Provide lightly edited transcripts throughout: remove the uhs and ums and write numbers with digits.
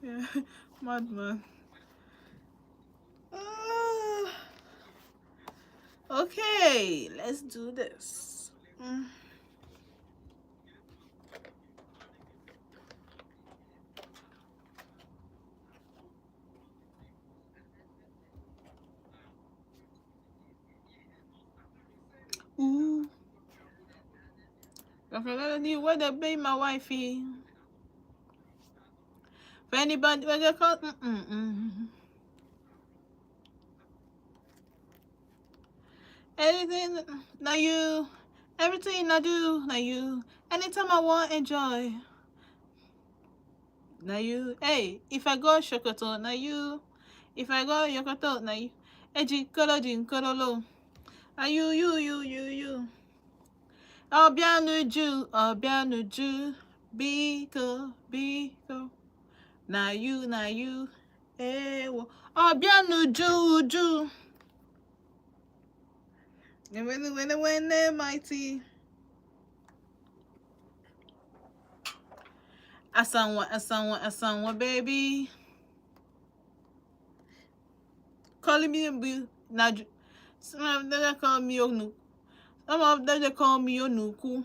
Yeah, madman. Ah, okay, let's do this. Ooh. Where they be my wifey? For anybody where they call Anything now you, everything I do now you. Anytime I want enjoy now you. Hey, if I go Shokoto now you. If I go Yokoto now you. Eji kolo ji nkololo. Are you you you you you? Obianuju, Obianuju, biko biko. Na you na you. Ewo. Obianuju uju. When mighty. Asanwa, asanwa, asanwa, baby. Calling me and now. Some of them they call me Onu. Some of them they call me Onuku.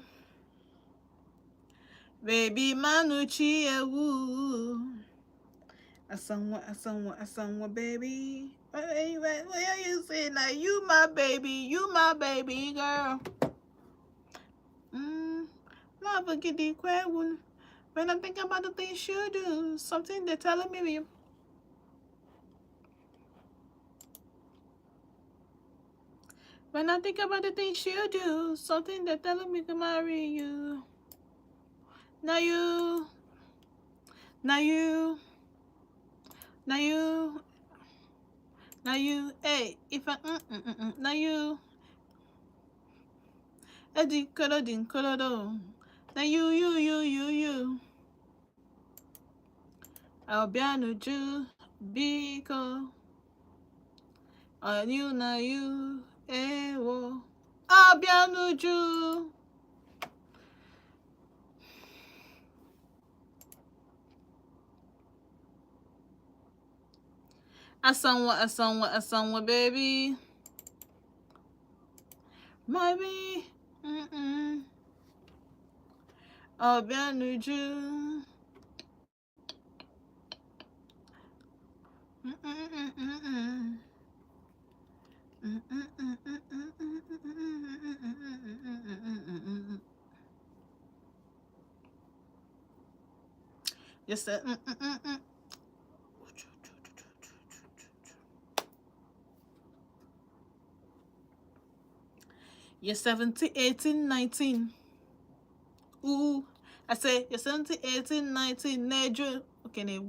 Baby Manuchi ewu. Asanwa, asanwa, asanwa, baby. What are you saying now? You my baby girl. Love gidi kwewu. When I think about the things you do, something they're telling me. When I think about the things you do, something they're telling me to marry you. Now you, now you, now you, now you. Hey, if I now you. Eddie Colodin Colodo. Now you, you, you, you, you. Obianuju, biko. On you, now you, ewo. Obianuju. Asanwa, asanwa, asanwa, baby. Maybe. Obianuju. Just a You're 17, 18, 19. Ooh, I say you're 17, 18, 19. Neju. Okay, ne.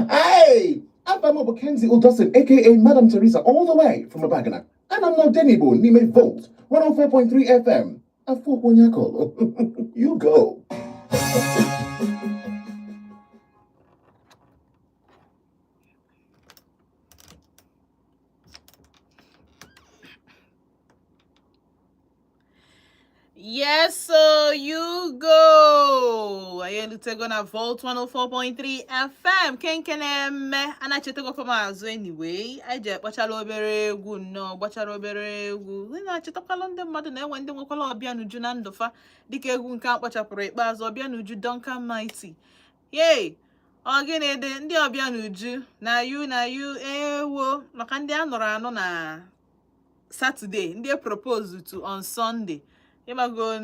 Hey! I'm Kenzie Udosin, aka Madam Teresa, all the way from Abagana. And I'm now Denibo Nime Volt, 104.3 FM. Afuonyakolo. You go. Yes, so you go. Anyị elutego na Volt 104.3 FM. Kenkeneme anachetegokwa m azụ anyway. Anyị ji ekpachara obere egwu nnọọ, gbachara obere egwu. Ị na-achetakwala ndị mmadụ na-enwe ndị nwekwala Obianuju na ndụfa dịka egwu nke a kpachapụrụ ikpeazụ Obianuju Duncan Mighty. Yay! Ọ gịnị dị ndị Obianuju na you na you ewo maka ndị a nụrụ anụ na Saturday, ndị e propose to on Sunday. Ịmago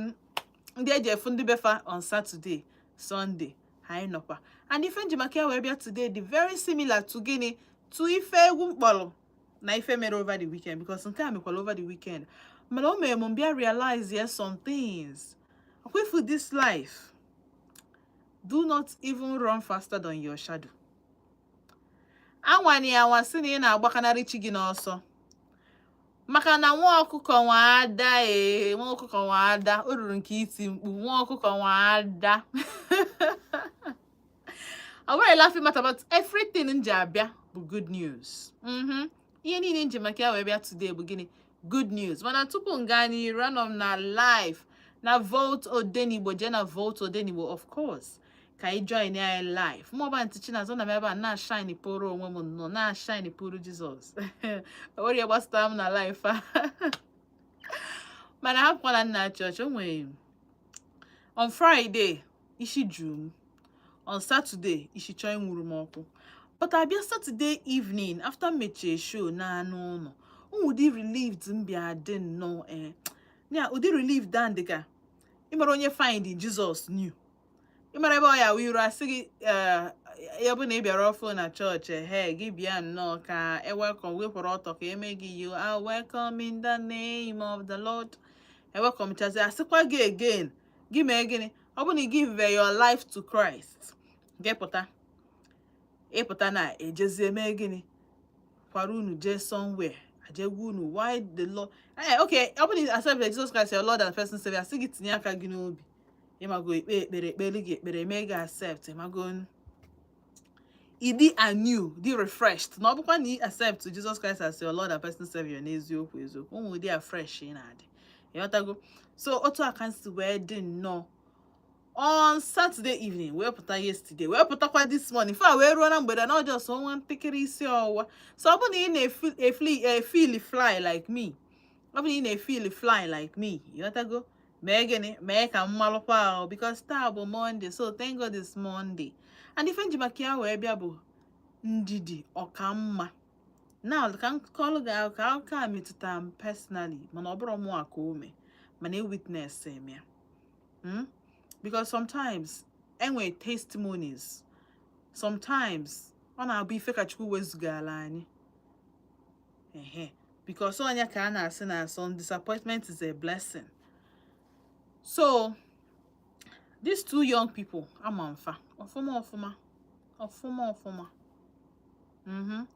ndị eji efu ndị befa on Saturday, Sunday, anyị nọkwa. And ife nji maka ya wee bịa today dị very similar to gịnị to ife egwu mkpọrọ na ife mere over the weekend, because nke a mekwara over the weekend. Mana o mere m bịa realize yes some things. Ọkwa ifu this life, do not even run faster than your shadow. Anwani anwa sị na ị na-agbakanarị chi gị n'ọsọ. Maka na nwa ọkụkọ nwa ada ee, nwa ọkụkọ nwa ada, o ruru nke iti mkpu, nwa ọkụkọ nwa ada. Ọ bụrụ laughing matter, but everything m ji abịa bụ good news. Ihe niile m ji maka ya wee bịa today bụ gịnị? Good news. Mana tupu m gaa n'iru, anọ m na live Na Volt Odenigbo, jee na Volt Odenigbo, of course, ka ị join anyị live. Mụọba ntị Chinazọ na m ebe a na-ashine pụrụ onwe m nnọọ, na-ashine pụrụ Jizọs. O nwere ihe gbasara m na life a, mana hapụkwala nna chọọchị. O nwere on Friday isi juru m, on Saturday isi chọọ ịnwụrụ m ọkụ, but abịa Saturday evening after mechie show na anụ ụlọ, ụdị relieved m bịa dị nnọọ, ee ya ụdị relieved dan dịka ịmara onye find Jesus new. Ịmara ebe ọ ya wụ iru asị gị, ee, ya bụ na ị bịara ọfụ na chọọchị, he gị bịa nnọọ ka e welcome, wepụrụ ọtọ ka eme gị, "You are welcome in the name of the Lord." E welcome chazi, asịkwa gị again, gị mee gịnị? Ọ bụ na ị give your life to Christ, gị pụta, ịpụta na ejezie mee gịnị? Kwara unu jee somewhere, ajegwa unu why the Lord. Eh, okay, ọ bụ na accept Jesus Christ your Lord and personal Savior, asị gị tinye aka gị n'obi, ịmago, ekpe ekpere, ekpere gị ekpere, mee gị accept, ịmago, ịdị anew, dị refreshed. Na ọ bụkwa na ị accept Jesus Christ as your Lord and personal Savior n'eziokwu eziokwu, ụmụ ụdị a fresh ị na-adị, ịghọtago? So otu aka nsi wee dị nnọọ on Saturday evening, wee pụta yesterday, wee pụtakwa this morning fa, wee ruo na mgbede na ọjọọ so nwa mpekere isi ọwụwa. So ọ bụ na ị na-efeel fly like me, ọ bụ na ị na-efeel fly like me, ịghọtago, mee gịnị? Mee ka m malụkwa ahụ, because taa bụ Monday. So thank God it's Monday. And ife nji maka ya wee bịa bụ ndidi ọkamma. Now ka m kọọlụ gị akụkọ. Akụkọ a metụtara m personally, mana ọ bụrụ mụ a ka o mee, mana e witness m ya. Because sometimes enwe testimonies, sometimes ọ na-abụ ife ka Chukwu wezugara anyị ehe, because onye ka a na-asị na some disappointment is a blessing. So these two young people, ama mfa ọfụma ọfụma ọfụma ọfụma,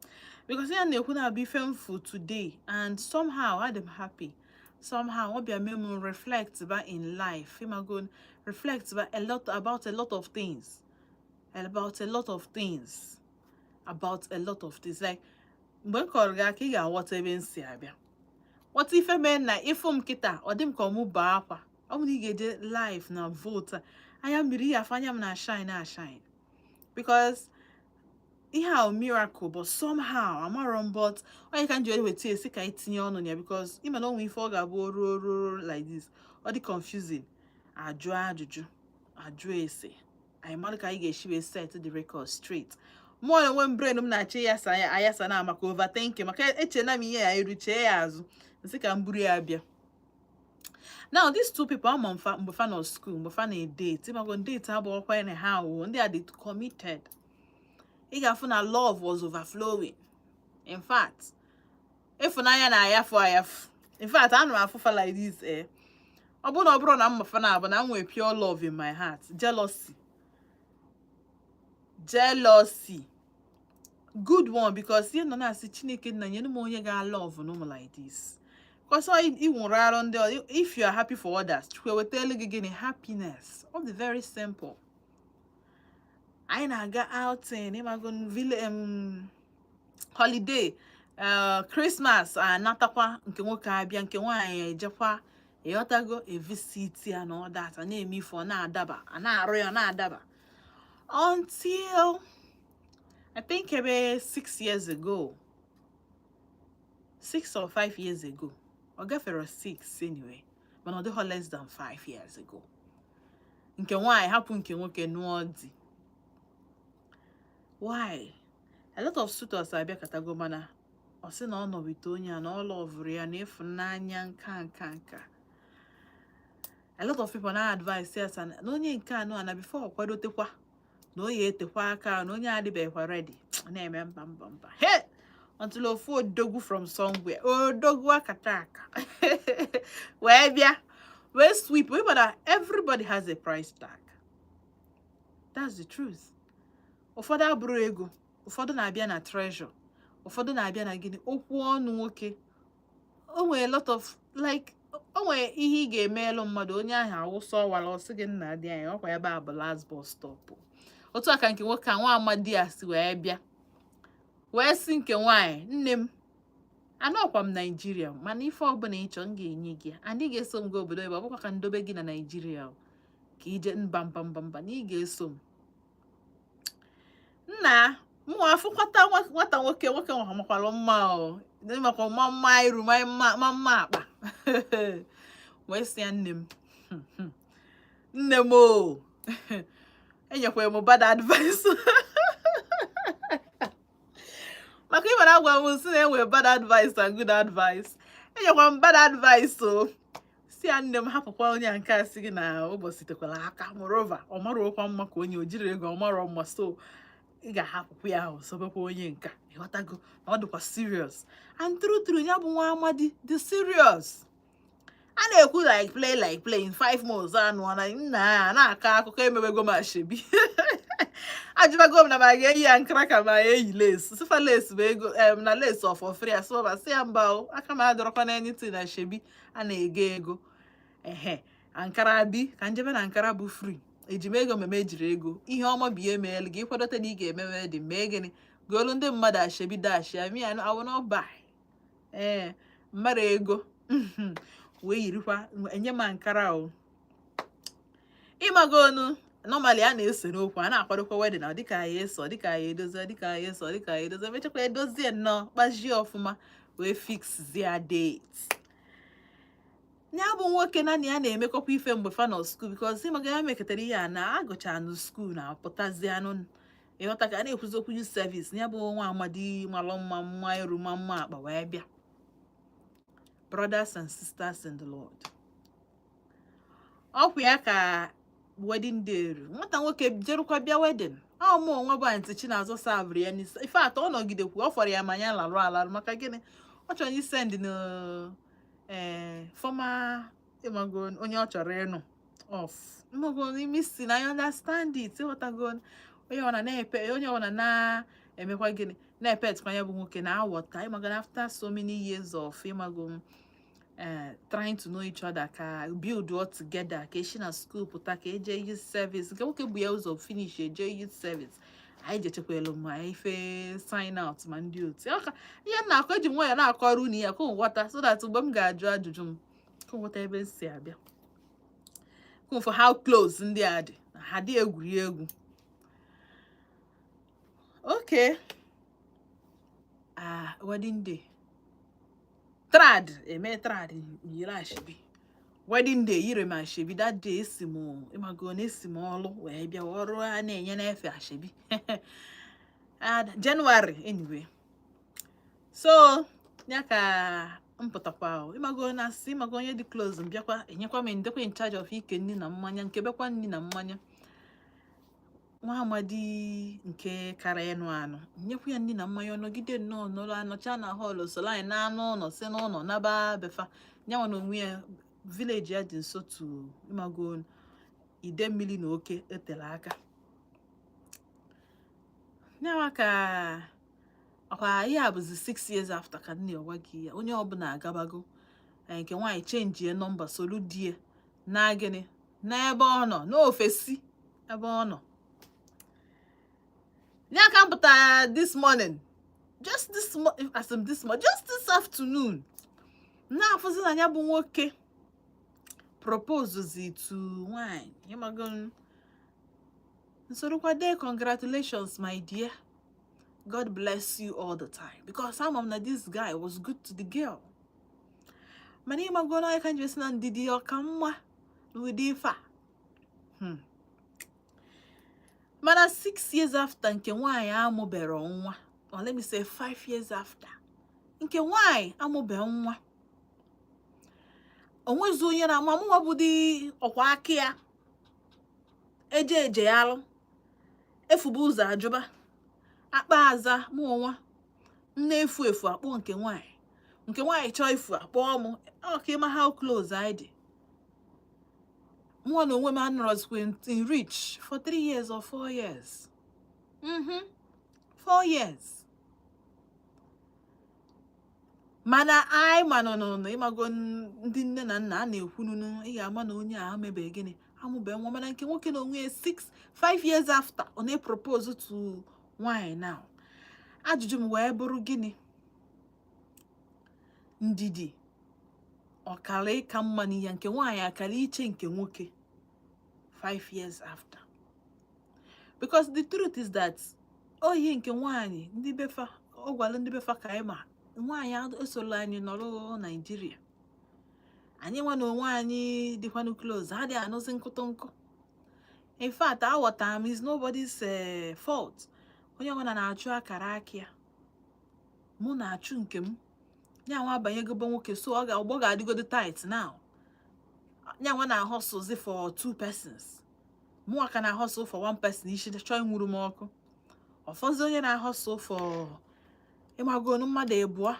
because ya na-ekwu na-abụ ife mfu today, and somehow adị m happy. Somehow ọ bịa mee m reflect ba in life, ịmago, reflect ba a lot about a lot of things, about a lot of things, about a lot of things. Like mgbe m kọrọ gị aka, ị ga-aghọta ebe m si abịa, ghọta ife mee na ịfụ m kịta. Ọ dị m ka ọmụ baa akwa. Ọ bụ na ị ga-eje live na Volt a, anya mmiri ya afọ anya m na shine na shine, because ihe a miracle. But somehow amarọ m, but onye ka m ji weta esi ka anyị tinye ọnụ ya, because ịma na onwe ife ọ ga-abụ ruo ruo like this, ọ dị confusing. Ajụ ajụjụ, ajụ ese, anyị mara ka anyị ga-esi wee set the record straight. Mụọ na onwe m, brain m na-achị ya sa ya ayasa na maka overthinking, maka echena m ihe ya eruchee ya azụ, nsị ka m buru ya bịa. Now these two people, ama mfa mgbe fa nọ school, mgbe fa na-edate, ịmago, date abụọkwa ya na ha wụ ndị a dị committed. Ị ga-afụ na love was overflowing. In fact, ịfụnanya na-ayafu ayafu. In fact, ana m afụfa like this, eh, ọ bụrụ na ọ bụrụ na mma fa na abụ na m nwee pure love in my heart, jealousy, jealousy, good one, because ihe nọ na-asị, "Chineke nna, nyere m onye ga-love n'ụmụ like this," because ị nwụrụ arụ ndị if you are happy for others, Chukwu ewetelu gị gịnị? Happiness. Ọ dị very simple. Anyị na-aga outing, ịmago, village, holiday, Christmas, anatakwa nke nwoke abịa, nke nwaanyị ejekwa, ịghọtago, evisit ya na ọdat a na-eme ife, ọ na-adaba, a na-arụ ya, ọ na-adaba, until I think ebe 6 years ago, 6 or 5 years ago, ọ gafere six anyway, mana ọ dịghọ less than 5 years ago, nke nwaanyị hapụ nke nwoke nụọ di. Why? A lot of suitors abịakọtago, mana ọ sị na ọ nọbite onye a na ọ loverụ ya na ịfụnanya nka nka nka. A lot of people na advice ya sa na onye nke anọ a na before ọ kwadotekwa na onye etekwa aka na onye adịbeghịkwa ready. Ọ na-eme mba mba mba he, until ofu odogwu from somewhere, odogwu akata aka, wee bịa wee sweep. Ịma, everybody has a price tag. That's the truth. Ụfọdụ abụrụ ego, ụfọdụ na-abịa na treasure, ụfọdụ na-abịa na gịnị? Okwu ọnụ nwoke. O nwere a lot of, like, o nwere ihe ị ga-emelụ mmadụ, onye ahụ awụsa ọwara, ọsị gị, "Nna dị anyị ọkwa ebe a bụ last bus stop." Otu a ka nke nwoke a, nwa amadi a, si wee bịa wee sị nke nwaanyị, "Nne m, Anọkwa m Naijiria, mana ife ọbụla ị chọọ, m ga-enye gị ya. And ị ga-eso m gaa obodo ebe ọ bụkwa ka ndobe gị na Naijiria o, ka ije mba mba mba mba, na ị ga-eso m. Nna mụ afụkwata nwata nwoke, nwoke nwa makwara mma o, makwa mma mma iru, ma mma ma mma akpa. Wee sị ya, "Nne m, nne m o, enyekwara m bad advice," maka ị mara agwa m si na enwere bad advice and good advice. "Enyekwa m bad advice o." Si ya, "Nne m, hapụkwa onye a nke a sị gị na ụbọchị tekwara aka. Moreover, ọ marụkwa mma ka onye o jiri ego, ọ marọ mma, so ị ga-ahapụkwa ya ahụ, sobekwa onye nka. Ịghọtago na ọ dịkwa serious." And true true, ya bụ nwa amadi dị serious. A na-ekwu like play like play, in 5 months anụ na nna ya na-akọ akụkọ emewego m ashebi. Ajụbago m na ma ga-eyi ya nkara ka ma eyi lace. Sịfa lace bụ ego em na lace of free. Asịba sị ya mba o, aka m adọrọkwa na anything na ashebi a na-ego ego. Ehe, ankara bi ka njebe na ankara bụ free. Eji m ego meme ejiri ego ihe ọma bụ ihe meelu gị. Ịkwadote na ị ga-eme wedding, mee gịnị, goolu ndị mmadụ ashebi dash ya. Me, I will not buy. Ee, mmadụ ego wee yirikwa enye m ankara o. Ịmagonu, normally a na-ese n'okwu, a na-akwadokwa wedding na dịka anyị eso, dịka anyị edozie, dịka anyị eso, dịka anyị edozie, mechakwa edozie nnọọ, kpazie ọfụma, wee fix zie date. Ya bụ nwoke naanị ya na-emekọkwa ife mgbe fa nọ school, because ịmaga ya mekọtara ihe a na agụcha nụ school na pụtazie anụ. Ịghọta ka a na-ekwuzi okwu youth service. Ya bụ nwa amadi malụ mma mma eru ma mma akpa wee bịa. Brothers and sisters in the Lord, ọkwa ya ka wedding day ru. Nwata nwoke jerukwa bịa wedding. Ọ mụ onwe bụ Aunty Chinazọ savụrụ ya n'isi ife atọ. Ọ nọgidekwu, ọ fọrọ ya ma ya larụ alarụ. Maka gịnị? Ọ chọrọ i send na ee former, ịmago, onye ọ chọrọ ịnụ off. Ịmago n'ime isi na I understand it. Ịghọtago, onye ọbụla na-epe, onye ọbụla na-emekwa gịnị, na-epe etikwa ya bụ nwoke na-aghọta. Ịmago na after so many years of, ịmago, trying to know each other, ka build all together, ka esi na school pụta, ka eje youth service, nke nwoke bụ ya ụzọ finish eje youth service. Anyị jechekwelu ma ife sign out ma ndị otu ya ka ihe m na-akọ eji m nwayọ na-akọrọ unu ya ka unu ghọta, so that mgbe m ga-ajụ ajụjụ m, ka unu ghọta ebe m si abịa, ka unu for how close ndị a dị na ha dị egwuri egwu. Okay, ah, wedding day trad eme trad, yiri ashebi. Wedding day, yiri m ashebi that day. Esi m, ịmago na esi m ọlụ wee bịa ọrụ a na-enye n'efe ashebi. Ah, January anyway. So ya ka m pụtakwa o. Ịmago na asị, ịmago onye dị close m bịakwa enyekwa m ndekwa in charge of ike nri na mmanya, nke bekwa nri na mmanya. Nwa amadi nke kara ịnụ anụ, nyekwa ya nri na mmanya. Ọ nọgide nnọọ nọrọ anọcha na hall, soro anyị na-anụ ụlọ, si n'ụlọ naba befa. Nyanwa na onwe ya, village ya dị nso tu, ịmago, ide mmiri na oke etere aka. Nyanwa ka ọkwa ihe a bụzi 6 years after ka nne ọgwa gị ya. Onye ọbụla agabago. Nke nwaanyị change number, solu die na gịnị n'ebe ọ nọ n'ofesi ebe ọ nọ. Ya ka m pụtara this morning, just this as in this morning, just this afternoon, na-afụzi na ya bụ nwoke propose to nwanyị. Ịmago, nsorokwa dee, "Congratulations, my dear. God bless you all the time," because ama m na this guy was good to the girl. Mana ịmago na ka nji si na ndidi ọka mma n'ụdị ife a. Mana 6 years after, nke nwaanyị amụbero nwa, or let me say 5 years after, nke nwaanyị amụbe nwa. Onwezi onye na-ama mụnwa bụ dị ọkwa aka ya eje eje ya alụ efubu ụzọ ajụba akpa aza mụ onwa m na-efu efu akpọ nke nwaanyị. Nke nwaanyị chọọ ifu akpọọ mụ. Ọ ka ịma how close anyị dị. Mụnwa na onwe m anọrọzikwa in reach for 3 years or 4 years, 4 years. Mana anyị ma nọ nọ ịmago, ndị nne na nna a na-ekwununu, ị ga-ama na onye a amebeghị gịnị, amụbeghị nwa. Mana nke nwoke na onwe ya, 6 5 years after, ọ na-propose to nwaanyị now. Ajụjụ m wee bụrụ gịnị? Ndidi ọkara ịka mma n'ihe nke nwaanyị akara iche nke nwoke 5 years after, because the truth is that ọ ihe nke nwaanyị, ndị befa ọ gwara ndị befa ka anyị ma nwaanyị esola anyị nọrọ Naijiria. Anyị nwa na onwe anyị dịkwanụ close, ha dị anụzi nkụtụ nkụ. In fact, aghọtara m, is nobody's fault. Onye ọbụla na-achụ akara aka ya. Mụ na-achụ nke m, ya nwa abanyegobe nwoke, so ọ ga ọgbọ ga-adịgodo tight now. Ya nwa na-ahustlezi for two persons, mụnwa ka na-ahustle for one person. Isi chọọ ịnwuru m ọkụ ọfọzi onye na-ahustle for ịmagonu mmadụ ịbụọ.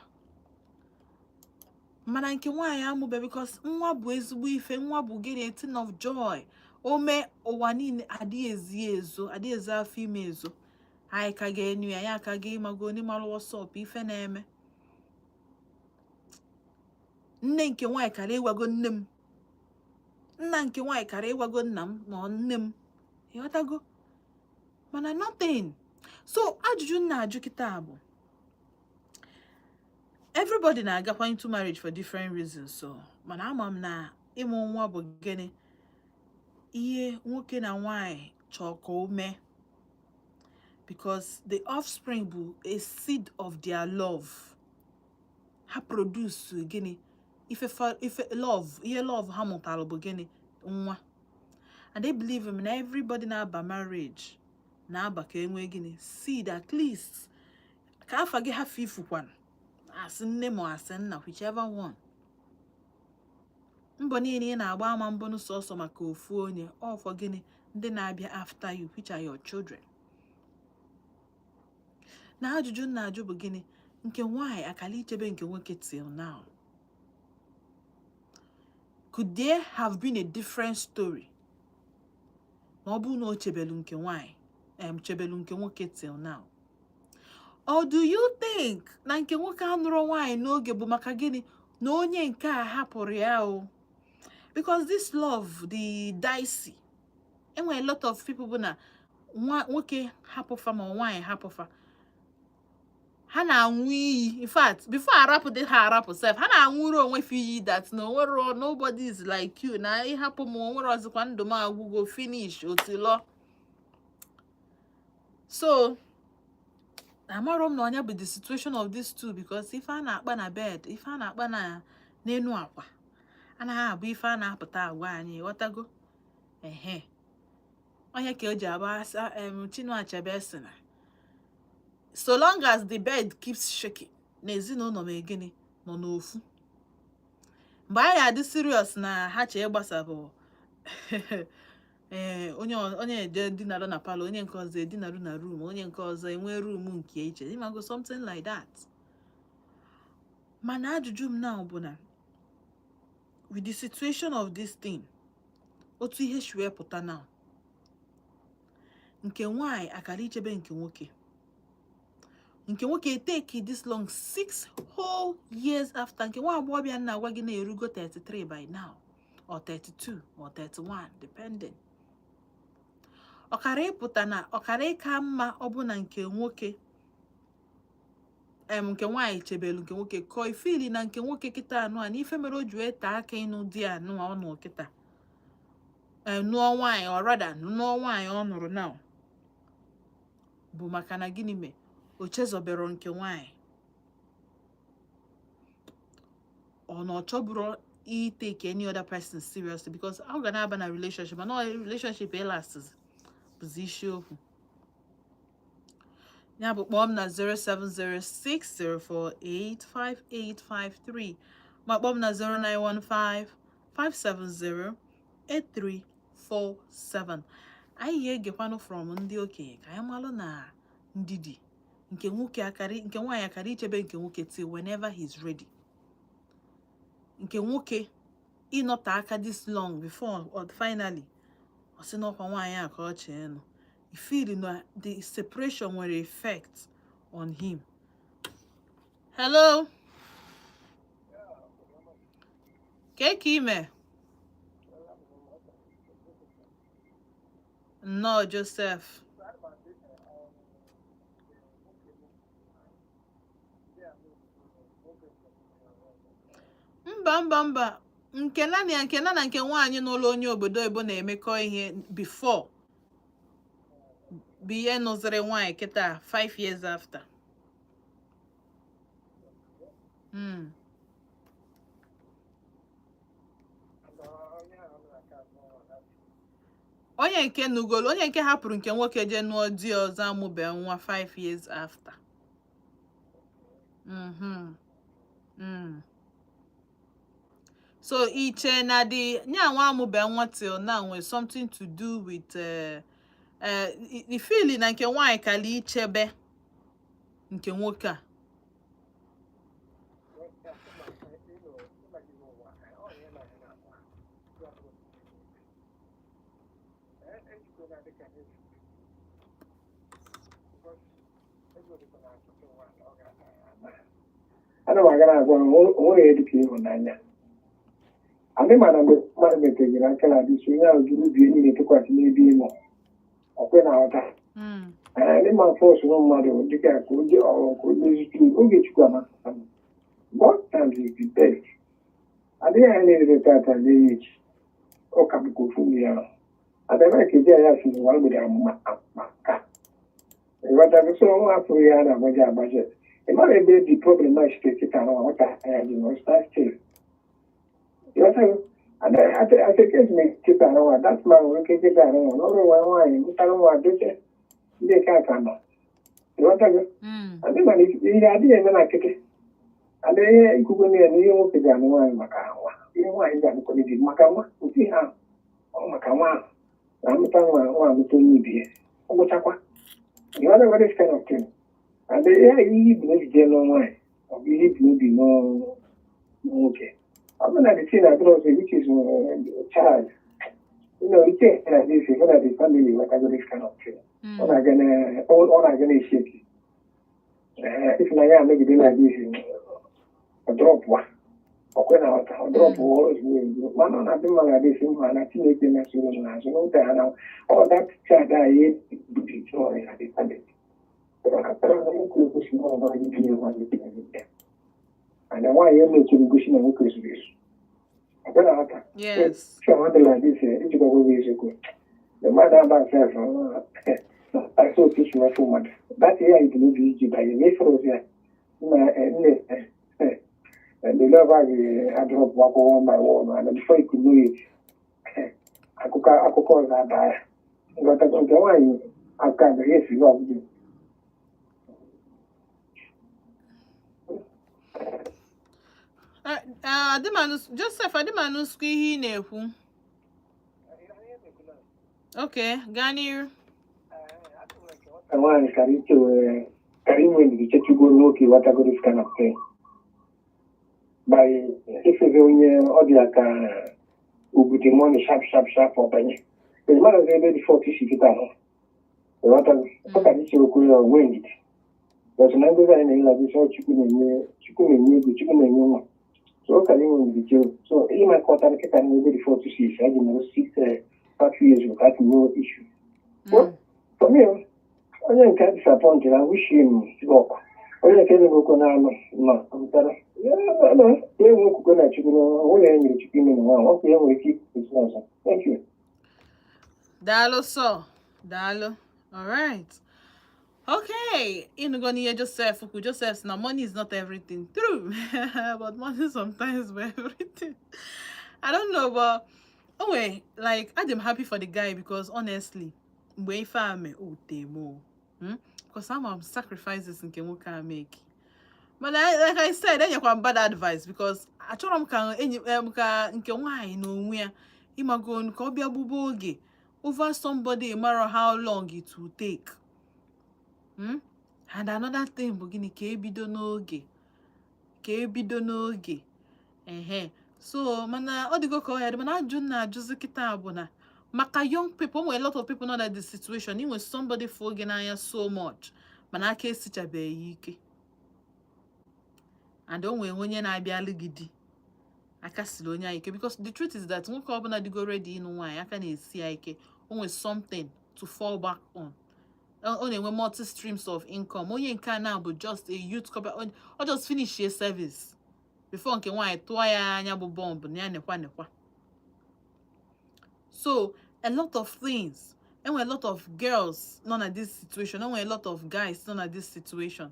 Mana nke nwaanyị amụbe, because nwa bụ ezigbo ife. Nwa bụ gịnị? A thing of joy. Ome ụwa niile adịghị ezi ezo, adịghị ezo afọ ime ezo. Anyị ka ga-enu ya, ya aka ga ịmago onye mara WhatsApp ife na-eme. Nne nke nwaanyị kara ịgwago nne m, nna nke nwaanyị kara ịgwago nna m ma ọ nne m, ịghọtago? Mana nothing. So ajụjụ m na-ajụ kịta bụ, everybody na-agakwa into marriage for different reasons, so mana ama m na ịmụ nwa bụ gịnị? Ihe nwoke na nwaanyị chọọ ka o mee, because the offspring bụ a seed of their love. Ha produce gịnị? Ife ife love, ihe love ha mụtara bụ gịnị? Nwa. And they believe m na everybody na-aba marriage na-aba ka enwee gịnị? Seed. At least ka afa gị hafụ ifukwana, asị nne ma asị nna, whichever one. Mbọ niile ị na-agba ama mbọ sọsọ maka ofu onye ọfọ gịnị? Ndị na-abịa after you, which are your children. Na ajụjụ m na-ajụ bụ gịnị? Nke nwaanyị akala ichebe nke nwoke till now? Could there have been a different story na ọ bụrụ na o chebelu nke nwaanyị, chebelu nke nwoke till now? Or do you think na nke nwoke anụrụ nwaanyị n'oge bụ maka gịnị? Na onye nke a hapụrụ ya o, because this love dị dicey. Enwere a lot of people bụ na nwa nwoke hapụfa ma nwaanyị hapụfa, ha na-anwụ iyi. In fact, before arapụ dị ha arapụ sef, ha na-anwụrụ onwe fa iyi that na onwero, nobody is like you, na ịhapụ m, onwere ọzọkwa, ndụ m agwụgo, finish otilo. So amarọ m na ọnya bụ the situation of these two, because ife a na-akpa na bed, ife a na-akpa na n'enu akwa anaghị abụ ife a na-apụta agwa anyị, ghọtago? Ehe, onye ka o ji agba asa. Chinua Achebe sị na so long as the bed keeps shaking, na ezinụlọ ma gịnị nọ n'ofu. Mgbe anyị adị serious na ha chee gbasa bụ ee, onye onye eje dinarụ na parlour, onye nke ọzọ edinarụ na room, onye nke ọzọ enwee room nke iche, ịmago, something like that. Mana ajụjụ m now bụ na with the situation of this thing, otu ihe si wee pụta now, nke nwanyị akara ichebe nke nwoke, nke nwoke take this long, 6 whole years after nke nwa agbọghọbịa na-agwa gị na-erugo 33 by now, or 32 or 31 depending, ọkara ịpụta na ọkara ịka mma ọbụna nke nwoke, nke nwaanyị chebelu nke nwoke kọọ ifili na nke nwoke kịta anụ a na ife mere o ji wee taa aka ịnụ di anụ a ọ nụ kịta, nụọ nwaanyị, or rather nụọ nwaanyị ọ nụrụ now, bụ maka na gịnị mee o chezọbero nke nwaanyị, ọ na ọ chọburu take any other person seriously, because ọ ga na-aba na relationship, mana ọ relationship ịlastịzi bụzi isiokwu ya. Bụ kpọọ m na 07060485853, ma kpọọ m na 09155708347. Anyị ga-egekwanụ from ndị okenye ka anyị malụ na ndidi nke nwoke akara, nke nwaanyị akara ichebe nke nwoke till whenever he's ready, nke nwoke ịnọte aka this long before or finally ọ sị n'ọkwa nwaanyị a ka ọ chee nụ feel na the separation nwere effect on him. Hello, ka ime nnọọ, Joseph. Mba, mba, mba, nke na na nke na na nke nwaanyị n'ụlọ onye obodo oyibo na-emekọ ihe before bụ ihe nụziri nwaanyị kịta 5 years after. Onye nke nugolo, onye nke hapụrụ nke nwoke jee nụọ di ọzọ, amụbe nwa 5 years after. So iche na the nya nwa amụbe nwa till now nwere something to do with the feeling na nke nwaanyị kala ichebe nke nwoke a? Ana m aga na-agwa m, o nwere ihe dịka ịhụnanya adị, mana mgbe mmadụ metegere aka na adịsi onye ahụ juru ubi niile tụkwasị n'ebe ị nọ, ọkwe na aghọta. Adị ma force nwa mmadụ dịka ka oge ọrụ ka o mezutu oge. Chukwu amaka. God times is the best. Adịghị anyị na-erere tata na-eyi echi, ọ ka bụkwa ofu mmiri ahụ adama ka eji anya si n'ụwa mgbede amụma maka ịghọtago. So nwa afụrụ ya a na-agbaji agbaji, ị mara ebe the problem na site kịta na nwata anya dị na start still, ịghọtago. Aseke na kịta na nwa that man nwere ike kịta na nwa n'ọrụ nwa nwaanyị mụtara nwa doche ndị nke aka nọ, ịghọtago. Adị mana ihe adịghị eme na nkịtị adị ihe ikuku na ya na ihe nwoke ga-anụ nwaanyị maka nwa, ihe nwaanyị ga-anụkọ di maka nwa, otu ihe ahụ ọ maka nwa ahụ na-amụta nwa, nwa amụta onye ibe ya, ọ gwụchakwa. Ịghọtago, this kind of thing. And ihe ibu n'obi jee nụọ nwaanyị, ọ bụ ihe ibu n'obi nụọ nwoke, ọ bụ na the thing adịrọ ọzọ, which is child, ite na this, even na the family, ghọtago, this kind of thing. Ọ na-aga na ọ na-aga na-eshake. Ịfụnanya anọgide na this, ọ dropụa, ọkwe na ọta ọ dropụ ozugbo ozugbo, mana ọ na-adị mma na this mma na Chineke na-esoro m n'azụ n'oge ha na ọ that child anyị bụ joy na the family. Nwoke ekwesịghị ọrụ anyị binye nwaanyị binye and nwaanyị emechiri gosi na nwoke zuru ezu, ọkwe na ọta. Yes. So ọ dị like this, ijikwa gwa gị eziokwu, the man aba sef asọ otu isi wefu mmadụ that ihe anyị dị n'obi iji banye n'ifere ozi ya na nne the love a ga-adrop akwụkwọ one by one, and before you could know it, akụkọ ọzọ aba ya. Nghọta nke nwaanyị aka agaghị esi love dị. Adịmanụ Joseph, adịmanụ sụkwa ihe ị na-ekwu. Okay, gaa n'iru. Nwaanyị kara iche were kara inwe ndidi chetugoro nwoke, ghọtagoro, this kind of thing, by ifeze onye ọ dị ya ka ubute money sharp sharp sharp, ọbanye mmadụ ọzọ ebe dị fọt isi kịta nọ, ịghọtago. Ọ kara iche okwu ya nwee ndidi, but na ngozi anyị na-enye na ọ Chukwu na-enye, Chukwu na-enye ego, Chukwu na-enye nwa, so ọ kara inwe ndidi chere. So ịmakọtara kịta na ebe dị fọt isi isi a ji nọrọ 6 5 years without no issue. Well, for me, onye nke disappointed, I wish him luck. Onye nke na-enwekwa na-anụ ma pụtara ya enwe okwukwe na Chukwu na onwe ya nyere Chukwu ime na nwa ọkụ ya nwere ike isi ọzọ. Thank you. Daalụ sọ, daalụ. Alright, okay, ịnụgo n'ihe Joseph kwu. Joseph sị na money is not everything. True, but money sometimes bụ everything. I don't know, but o nwere like adị m happy for the guy because honestly, mgbe ife a mee o tee m o, Because ama m sacrifices nke nwoke a make. Mana like I said, enyekwa m bad advice because achọrọ m ka enyi em, ka nke nwaanyị na onwe ya ịmago ka ọ bịa gbuba oge over somebody mara how long it will take, And another thing bụ gịnị? Ka ebido n'oge, ka ebido n'oge ehe. So mana ọ dịgo ka ọ ya dị, mana ajụ m na-ajụzi kịta bụ na maka young people, o nwere a lot of people know that the situation inwe somebody fụ oge n'anya so much, mana aka esichabeghị ike, and o nwere onye na-abịalụ gị di aka siri onye ahụ ike, because the truth is that nwoke ọbụla dịgo ready ịnụ nwaanyị aka na-esi ya ike, o nwere something to fall back on, ọ na-enwe multi streams of income. Onye nke a na bụ just a youth couple, ọ just finish your service. Before nke nwaanyị tụọ ya anya bụ bọmbụ na ya nekwa nekwa. So a lot of things, enwere a lot of girls nọ na this situation, enwere a lot of guys nọ na this situation.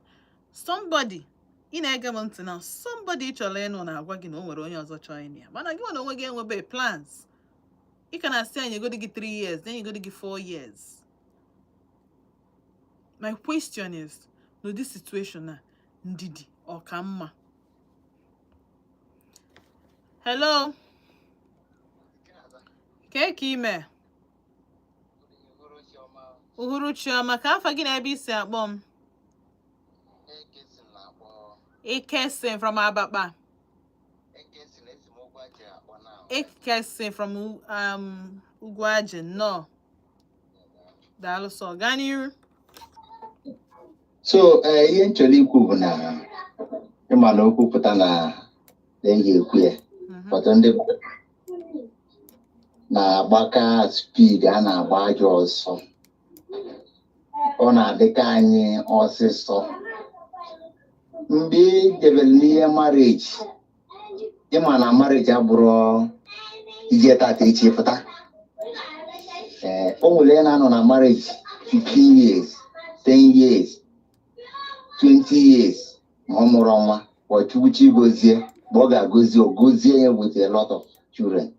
Somebody ị na-ege m ntị na somebody ị chọrọ ịnụ na-agwa gị na o nwere onye ọzọ chọrọ ịnụ ya, mana gị nwa na onwe gị enwebe plans. Ị ka na-asị anyị egodi gị 3 years, then egodi gị 4 years. My question is, n'ụdị situation a, ndidi ọ ka mma? Hello, kee ka ime? Uhuruchi ọma. Ka afa gị na ebe isi akpọ m? Ikesin from Abakpa. Ikesin from Ugwuaji, nnọọ. Daalụ sọ, gaa n'iru. So ihe m chọrọ ikwu bụ na ịma na okwu pụta na na eji ekwu ya. Ụfọdụ ndị na-agbaka speed, a na-agba ajọ ọsọ, ọ na-adịka anyị ọsịsọ mgbe ị jebere n'ihe marriage. Ịma na marriage abụrụ ije tata echi pụta. Ee, o nwere ihe na-anọ na marriage 15 years, 10 years, 20 years, ma ọ mụrụ nwa. Ọ Chukwuchi gozie, mgbe ọ ga-agozi, o gozie ya with a lot of children.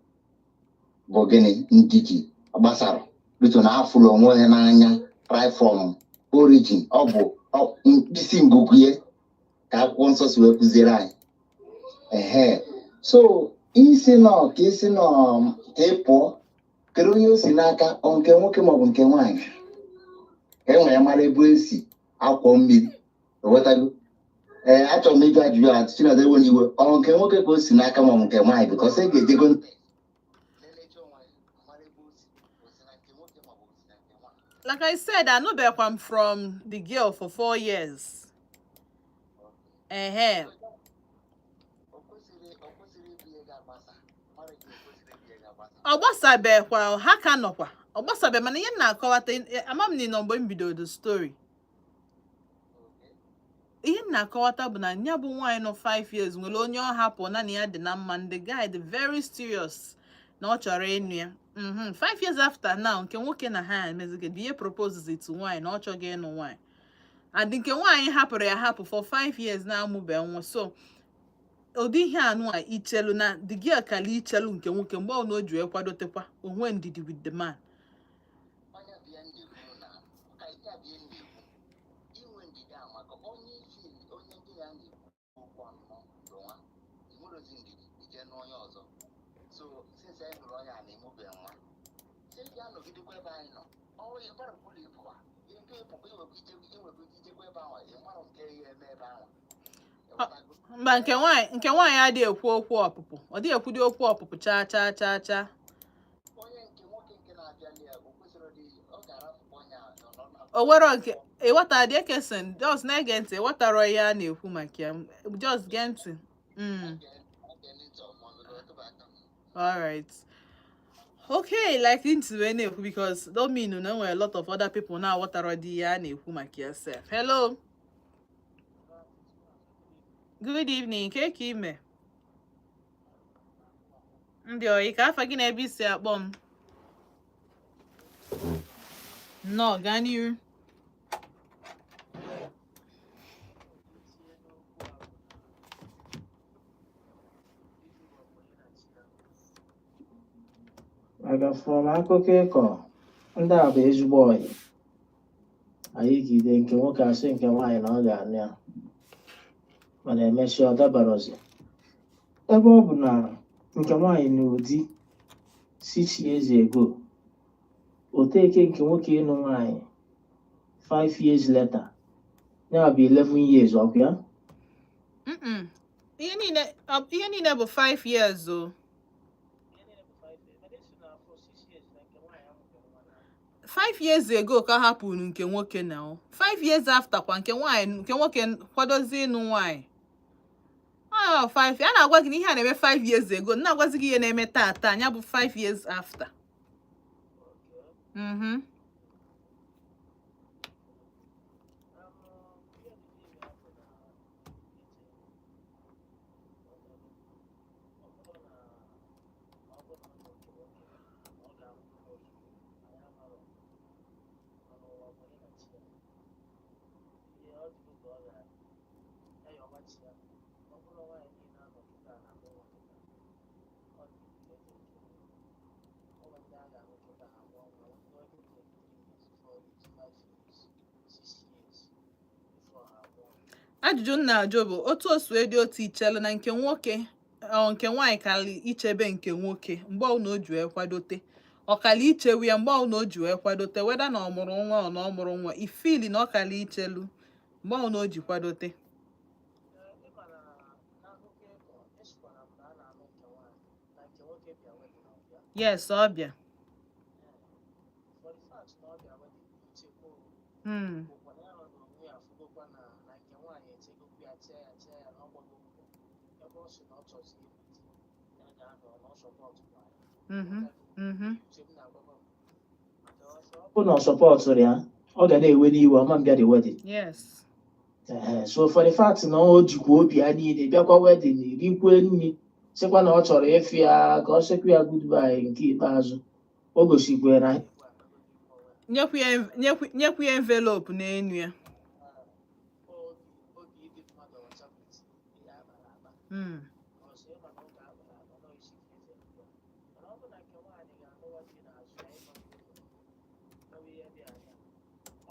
Bụ gịnị? Ndidi gbasara bito na afụrụ onwe ha n'anya right from origin. Ọ bụ mkpịsị ngụgụ ya ka akwụkwọ nsọ si wee kụziere anyị. Ehe, so isi nọ ka isi nọ ka ị pụọ, kedu onye o si n'aka? Ọ nke nwoke maọbụ nke nwaanyị? Ka e nwere mara ebe esi akwọ mmiri. Ghọtago? Ee, achọrọ m ịjụ ajụjụ a, Chineke ewe n'iwe. Ọ nke nwoke ka o si n'aka maọbụ nke nwaanyị? Because e ga-ejego lelecha onwe ya, mara ebe o si, o si na nke nwoke maọbụ o si na nke nwaanyị. Like I said, anụbekwa m from the girl for 4 years. Ehe. O kwesịrị ịbụ ihe ga-agbasa marriage, o kwesịrị ịbụ ihe ga-agbasa. Ọ gbasabekwa, ha ka nọkwa. Ọ gbasabe, mana ihe m na-akọwata, ama m na ị nọ mgbe m bidoro the story. Ihe m na-akọwata bụ na ya bụ nwaanyị nọ 5 years nwere onye ọ hapụ na ya dị na mma. Ndị guy dị very serious na ọ chọrọ ịnụ ya. 5 years after now, nke nwoke na ha emezigị ihe proposes to nwaanyị na ọ chọghị ịnụ nwaanyị, and nke nwaanyị hapụrụ ya hapụ for 5 years na-amụbe nwa. So ụdị ihe anụ a, ichelu na the girl kala ichelu nke nwoke mgbe ọ na o ji wee kwadotekwa onwe ndidi with the man. Onye bụ ihe m na-ekwu na ka ihe a bụ ihe m na-ekwu, inwe ndidi a maka onye isi, onye ndị ya na-ekwu okwu ọnụnụ bụ nwa inwerozi ndidi ije nụ onye ọzọ. So since anyị nụrụ onye a na-emube nwa, si ga-anọgidekwa ebe anyị nọ. Ọ ịgbara ụlọ ịpụwa nke ịpụkwa, iwekwa ije, iwekwa ijekwa ebe ahụ, ị mara nke ya eme ebe ahụ. Ịghọtago? Mba, nke nwaanyị adịghị ekwu okwu ọpụpụ, ọ dịghị ekwudi okwu ọpụpụ chaa chaa chaa chaa. Onye nke nwoke nke na-abịali ya, o kwesịrị dị ọ ga-arapụkwa onye ahụ nọ na O nwero nke ịghọta dị. Ekesin, just na-ege ntị, ịghọtara ihe a na-ekwu maka ya. Just gee ntị. All right. Okay, like ntị wee na-ekwu, because don't mean na enwere a lot of other people na-aghọtara dị ihe a na-ekwu maka ya sef. Hello. Good evening. Ke ka ime? Ndị oyi, ka afa gị na ebe isi akpọ m? Nnọọ, gaa n'iru. Maka from akụkọ ịkọ, ndị a bụ ezigbo ọyị. Anyị gide nke nwoke asị nke nwaanyị na ọ ga-anụ ya, mana emesịa ọ dabarozi. Ebe ọ bụ na nke nwaanyị na ụdị 6 years ago, o teke nke nwoke ịnụ nwaanyị 5 years later, ya bụ 11 years, ọkwa ya? Ihe niile bụ 5 years o. 5 years ago ka hapụrụ nke nwoke na o. 5 years after kwa, nke nwaanyị, nke nwoke kwadozie ịnụ nwaanyị. Ọ 5 a na-agwa gị na ihe a na-eme 5 years ago, na-agwazi gị ihe na-eme taa taa, ya bụ 5 years after. Ajụjụ m na-ajụ bụ otu o si wee dị otu ichelu na nke nwoke ọ nke nwaanyị kali ichebe nke nwoke mgbe ọbụla o ji wee kwadote, ọ kali ichewu ya mgbe ọbụla o ji wee kwadote, weda na ọ mụrụ nwa ọ na ọ mụrụ nwa, ifili na ọ kali ichelu mgbe ọbụla o ji kwadote. Ịma na n'akụkọ ịkọ esikwara m na a na-anụ nke nwaanyị na nke nwoke bịa wedding, ọ bịa. Yes, ọ bịa. For the fact na ọ bịa wedding, ichekwa bụkwa na ya nọ n'onwe ya afụgokwa na nke nwaanyị echegokwa ya, chee ya, chee ya na ọ gbago mbọ ebe ọ sị na ọ chọzi ịlụ di, ya ga-anọ na ọ supportkwa ya. Uche m na-agwakwa m maka ọsọ ọ bụ na ọ supportụrụ ya, ọ ga na-ewe n'iwe ọma mbịa the wedding. Ee, so for the fact na o jikwa obi ya niile bịakwa wedding, rikwe nri, sịkwa na ọ chọrọ ịfụ ya ka ọ sịkwa ya goodbye nke ikpeazụ, o gosikwa na Nyekwu ya envelope n'enu ya. Obi ịdị mmadụ ọcha bụ ihe akpara akpa. Ọsọ ịma na ụka akpara akpa nọ isi ka eze ugbu a, mana ọ bụ na nke nwaanyị ga-anụwa di n'azụ ya, ịma mewe ihe dị anya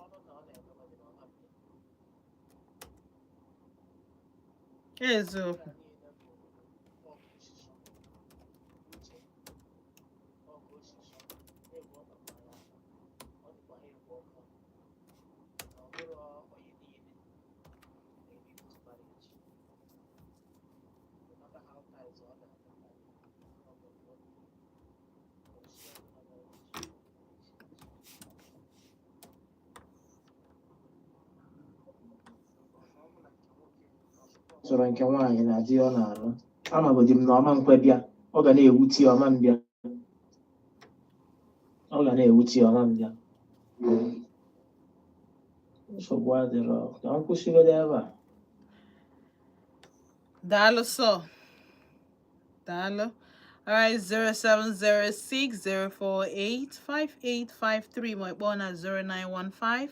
ọnụ na ọ na-eme wedding ọma mbịa. Eziokwu. Niile bụ ọkụ osisi uche, ọkụ osisi na-egwu ọ kpakwara akpa, ọ dịkwa ha egwu ọkụ na ọ bụrụ oyi niile na-eri good marriage, no matter how tight ọ na-adị. Ọ bụ osi ọbụla marriage. Chọrọ nke nwaanyị na di ọ na-alụ, amagodi m na ọma nkwe bịa, ọ ga na-ewute ya ọma mbịa, ọ ga na-ewute ya ọma mbịa. Nsogbu adịrọ, ka m kwụsịgodo ebe a. Daalụ sọ. Daalụ. Alright, 07060485853 ma ịkpọọ na 0915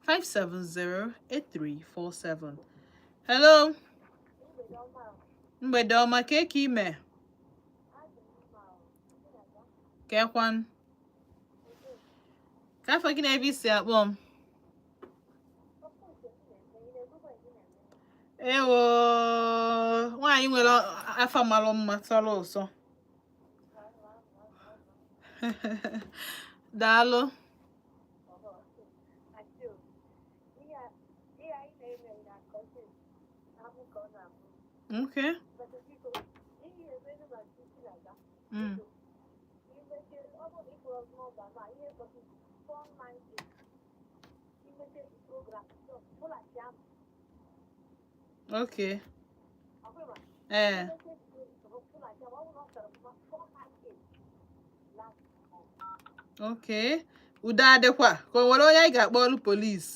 570 8347. Hello. Mgbede ọma, ka eke ime? Kekwan. Ka afọ gị na ebe isi akpọ m? Ewo, nwaanyị nwere afa mara mma tọrọ ụsọ. Daalụ. Okay. Okay. Eh. Okay. Udo adịkwa ka o nwere onye anyị ga-akpọ ọrụ polisi.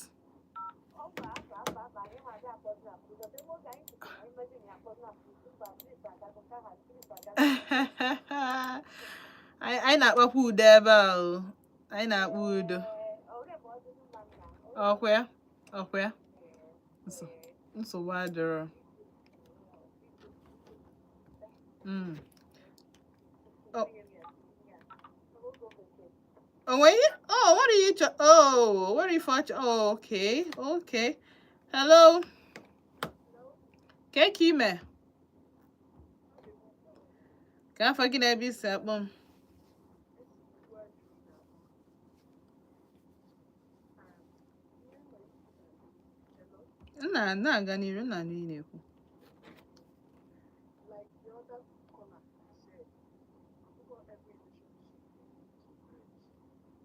Anyị na-akpakwa udo ebe a o. Anyị na-akpa udo. Ọkwa ya? Ọkwa ya? Nsogbu adịrọ. O nwere ihe? Oh, what are you Oh, what are you for? Oh, okay, okay. Hello. Kee ka ime? Ka afa gị na ebe i si akpọ m? Nna na-aga n'iru nna n'ihe na-ekwu. Like the other caller said, not every relationship lead to marriage.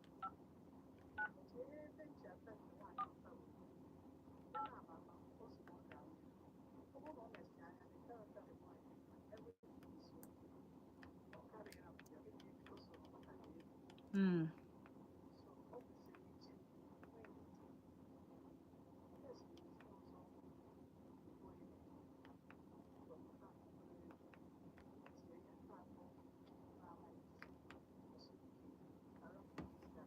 But ebe nji ata nke nwaanyị ụta bụ ya na amama o si na ọ ga-alụ. Ọ bụrụ na ọ mesịrị anya, the character of the nwaanyị, everything is okay. Ọ karịrị ya maybe because of maka na ego. So ọ kwesịrị iche nwee ndidi. Yes, ihe ọzọ before you wepụta obere ego tinye ihe nke atọ na-ama isi ọsọ ike arapụ isi aka.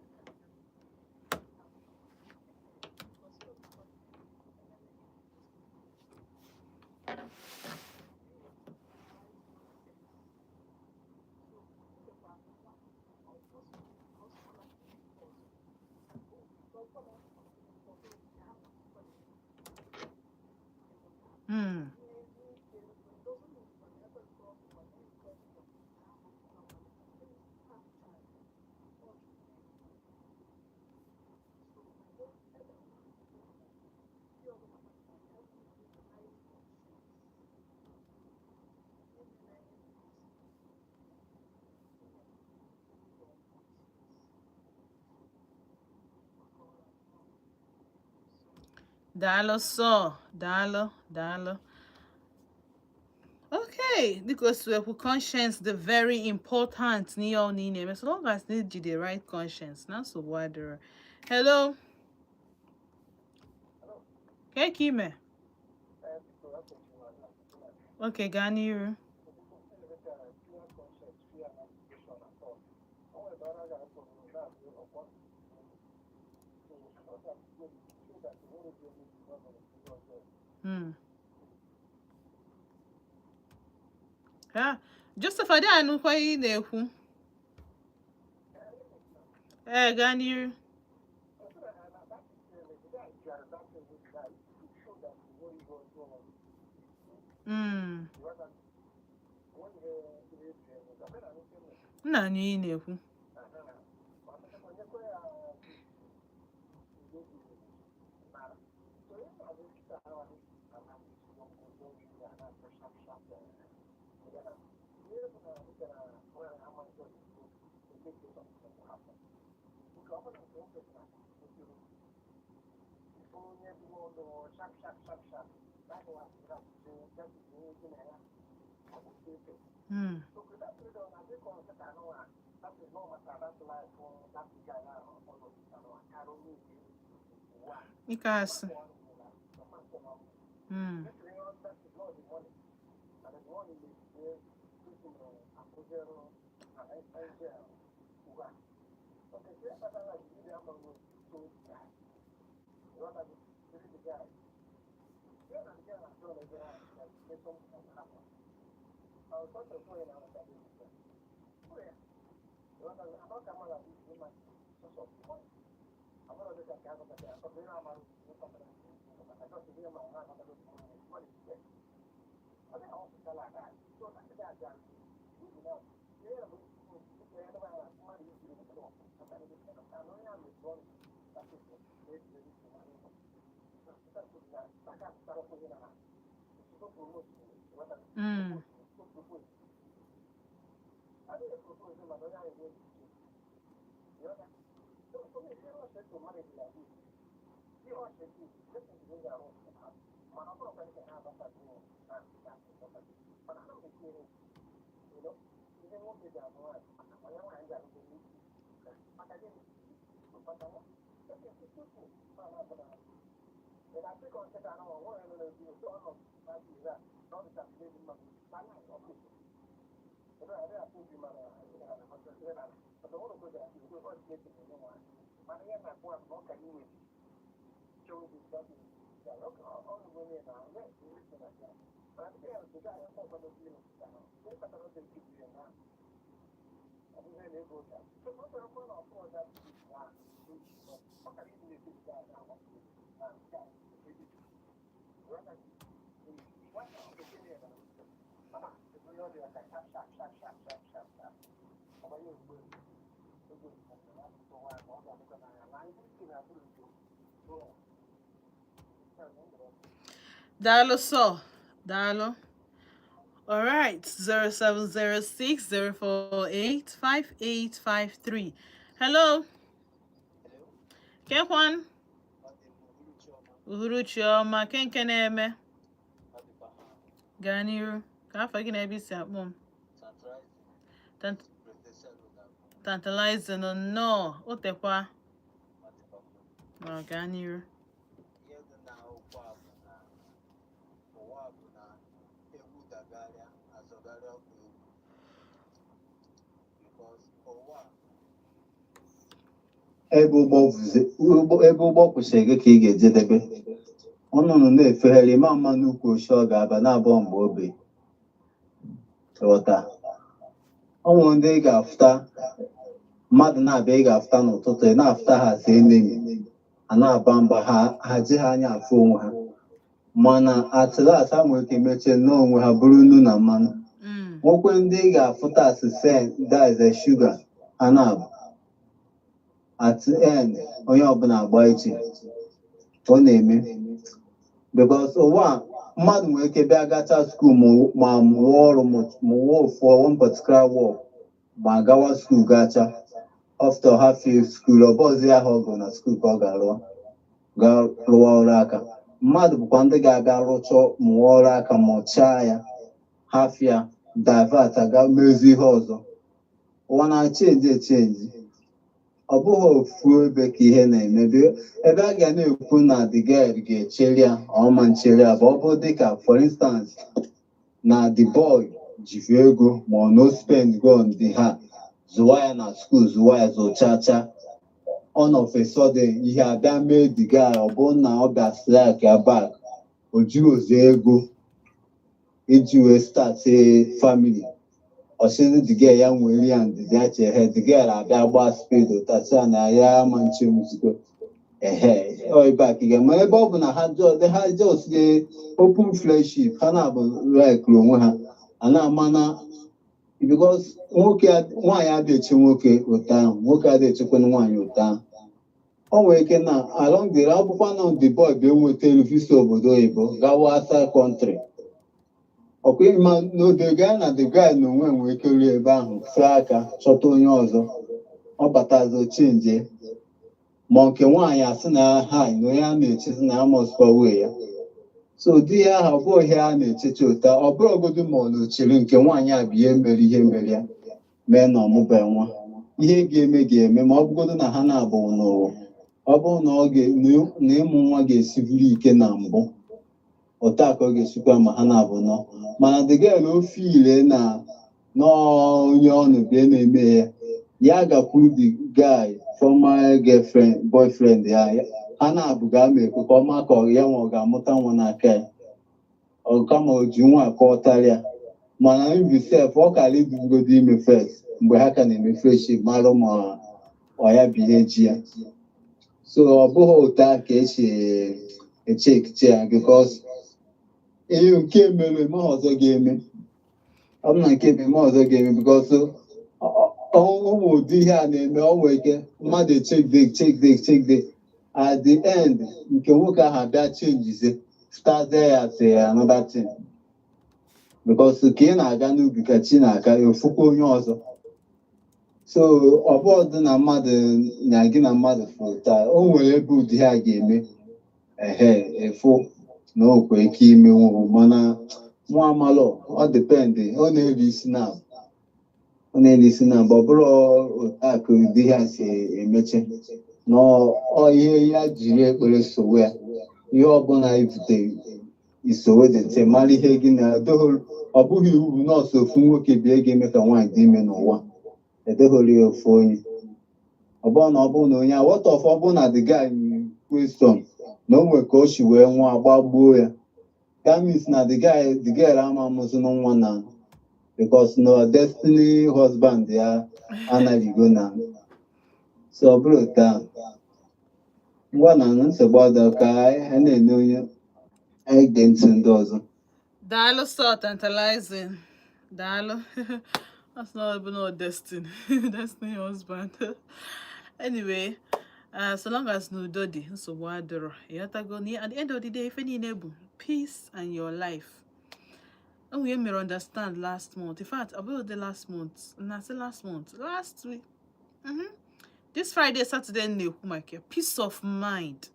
Daalụ sọ, daalụ, daalụ. Okay, dịka o si ekwu, conscience dị very important n'ihe ọ na ị na-eme, so long as na iji the right conscience na nsogbu adịrọ. Hello, kee ka ime? Okay, gaa n'iru. Ha, Joseph, adị anụkwa ihe ị na-ekwu. Ee, gaa n'iru. M na-anụ ihe ị na-ekwu. Ike asị. Daalụ sọ, daalụ. All right, 0706 048 5853. Hello. Kekwan. Uhuruchi ọma, kenke na-eme? Gaa n'iru. Ka afọ gị na ebe isi akpọ m. Tantalizing nnọọ, o tekwa. Ma gaa n'iru. Ihe dị n'akwụkwọ a bụ na ụwa bụ na egwu dagharịa, azọgharịa ọkụ egwu, because ụwa ebe ụgbọ kwụsịrị gị ka ị ga-ejedebe. Ọnụnụ na-efegharị ma mma n'ukwu oshi ọ ga-aba na-abụọ mgbe obe ghọta. Ọ nwere ndị ị ga-afụta mmadụ na-abịa, ị ga-afụta n'ụtụtụ, ị na-afụta ha as enemy, a na-aba mba, ha ji ha anya afụ onwe ha, mana at last ha nwere ike mechie nnọọ onwe ha bụrụ nnu na mmanụ. Nwekwe ndị ị ga-afụta as sen, that is a sugar, ha na-abụ at the end onye ọbụla agba iche. Ọ na-eme because ụwa a, mmadụ nwere ike bịa gacha school ma mụọ ọrụ, mụọ ofu one particular work, ma gawa school gacha, after ha fi school, ọ bụzi ahụ ọ gụrụ na school ka ọ ga-arụ, ga rụwa ọrụ aka. Mmadụ bụkwa ndị ga-abịa rụchọ mụọ ọrụ aka, mụchaa ya, hafịa divert aga mezie ihe ọzọ. Ụwa na-achange echange, ọ bụghị ofu ebe ka ihe na-emebi. Ebe a ga na-ekwu na the girl ga-echeri ya, ọma ncheri ya bụ ọ bụ dịka, for instance, na the boy jivi ego ma ọ no spend go on the ha zụwa ya na school, zụwa ya zụchacha. All of a sudden, ihe abịa mee the guy, ọ bụrụ na ọ bịa slack ya back, o jiri ozu ego iji wee start a family. Ọsịzi the girl ya nwere ya ndidi, ya chee the girl abịa gbaa speed ụtasịa na ya ama nche muzikwe ehe ọ ebe a ka ị ga. Ma ebe ọ bụ na ha just dey open friendship, ha na-abụ like onwe ha, a na-ama na because nwoke nwaanyị adịghị eche nwoke ụta ahụ, nwoke adịghị echekwana nwaanyị ụta ahụ. O nwere ike na along the ọ bụkwa na the boy bụ enweta visa obodo oyibo gawa outside country, ọkwa ịma n'oge gaa na the guy na onwe nwere ike ruo ebe ahụ, fee aka chọta onye ọzọ, ọ batazo change. Ma nke nwaanyị asị na ha na onye a na-echezi na amọsụkwa wee ya. So di ya ahụ, ọ bụghị ihe a na-echeche ụta. Ọ bụrụgodu ma ọ nọchiri nke nwaanyị a bụ ihe mere ya mee na ọmụbe nwa, ihe ga-eme ga-eme. Ma ọ bụgodu na ha na-abụ n'ụwa, ọ bụrụ na ọ ga na ịmụ nwa ga-esibiri ike na mbụ, otu a ka ọ ga-esikwa ma ha na-abụ nọ. Mana the girl ofe ire na n'onye ọnụ bịa na-eme ya, ya gakwuru the guy, former girlfriend, boyfriend ya. Ha na-abụ ga-ama ekwe ka ọ maa ka ya nwa ọ ga-amụta nwa n'aka ya, ọ kama o ji nwa akọtarịa. Mana ibi sef, ọ kara ibugodo ime first mgbe ha ka na-eme friendship, marụ ma ọ ya bụ ihe ji ya. So ọ bụghị otu a ka esi eche echiche ya, because ihe nke mere eme ọzọ ga-eme, ọ bụ na nke eme ọzọ ga-eme, because ụmụ ụdị ihe a na-eme, ọ nwere ike mmadụ echegide, chegide, chegide, at the end nke nwoke ahụ abịa changezie, start there as another thing, because ka ị na-aga n'ubi ka chi na-aga efukwa onye ọzọ. So ọ bụ ọdụ na mmadụ na gị na mmadụ fụrụ taa, o nwere ebe ụdị ha ga-eme ehe efu na o nwekwa ike imenwu. Mana nwa amalọ, ọ depend, ọ na-eri isi na ọ na-eri isi na mgbe ọ bụrụ otu a ka ụdị ha si emeche na ọ ihe ya jiri ekpere sowe ya. Ihe ọbụla ibute isowe dị ntị, mara ihe gị na ọ bụghị iwu bụ nọọsụ ofu nwoke bịa ga-eme ka nwaanyị dị ime n'ụwa. Edeghori ya ofu onye. Ọ bụrụ na ọ bụrụ na onye a, what of ọ bụrụ na the guy in question na o nwere ka o si wee nwa gbagbuo ya? That means na the guy, the girl ama amụzinụ nwa na because no destiny husband ya anaghịgo na. So ọ bụrụ otu ahụ, ngwa na nsogbu adọ ka anyị na-ene onye anyị gee ntị ndị ọzọ. Daalụ so tantalizing. Daalụ. That's not even no destiny husband. Anyway, so long as n'udo dị, nsogbu adịrọ. Ịghọtago na at the end of the day, ife niile bụ peace and your life. Enwe ihe mere understand last month. In fact, ọ bụghị the last month. Na say last month. Last week. This Friday, Saturday m na-ekwu maka ya. Peace of mind.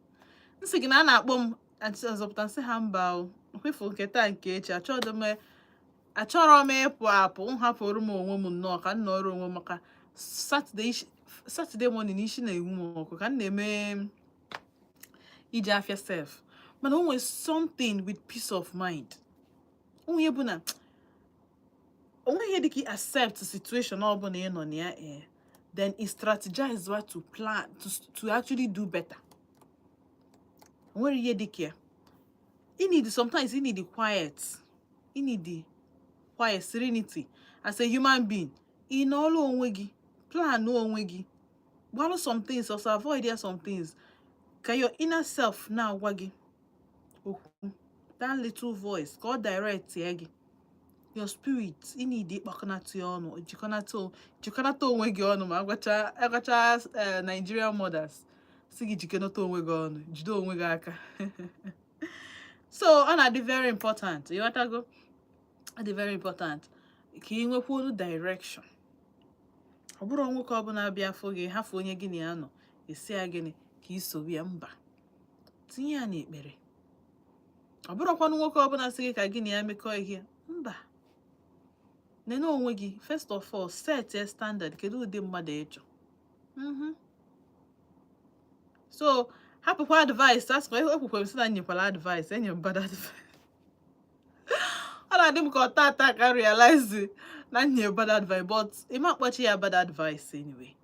Nsị gị na a na-akpọ m azọpụta, nsị ha mba o. Nkwefu nke taa nke echi achọrọ m ịpụ apụ, m hapụrụ m onwe m nnọọ ka m nọrọ onwe m, maka Saturday, Saturday morning isi na-enwu m ọkụ ka m na-eme ije afịa sef. Mana o nwere something with peace of mind. O nwere bụ na o nweghị ihe dịka i accept situation ọbụla ị nọ na ya, then i strategize what to plan to actually do better. O nwere ihe dịka ya. You need, sometimes you need the quiet, you need the quiet serenity as a human being. Ị nọọrọ onwe gị, plan onwe gị, gbalụ some things, also avoid ya some things, ka your inner self na-agwa gị okwu, that little voice, ka ọ direct ya gị, your spirit. Ị need ịkpakọnata ya ọnụ, jikọnata onwe gị ọnụ. Ma agwacha Nigerian mothers si gị jikọnata onwe gị ọnụ, jide onwe gị aka. So ọ na-adị very important, ịghọtago? Ọ dị very important ka ị nwekwuo direction. Ọ bụrụ nwoke ọbụla bịa afọ gị, hafụ onye gị na ya nọ, esi ya gịnị ka i sobe ya? Mba, tinye ya n'ekpere. Ọ bụrụkwanụ nwoke ọbụla sị gị ka gị na ya mekọọ ihe, mba. Nene onwe gị. First of all, set a standard. Kedu ụdị mmadụ ịchọ? So hapụkwa advice. Asịkwa ekwukwe m sị na nyekwala advice, enye m bad advice. Ọ na-adị m ka ọ tata ka realize na nye bad advice, but ịma akpọchi ya bad advice anyway,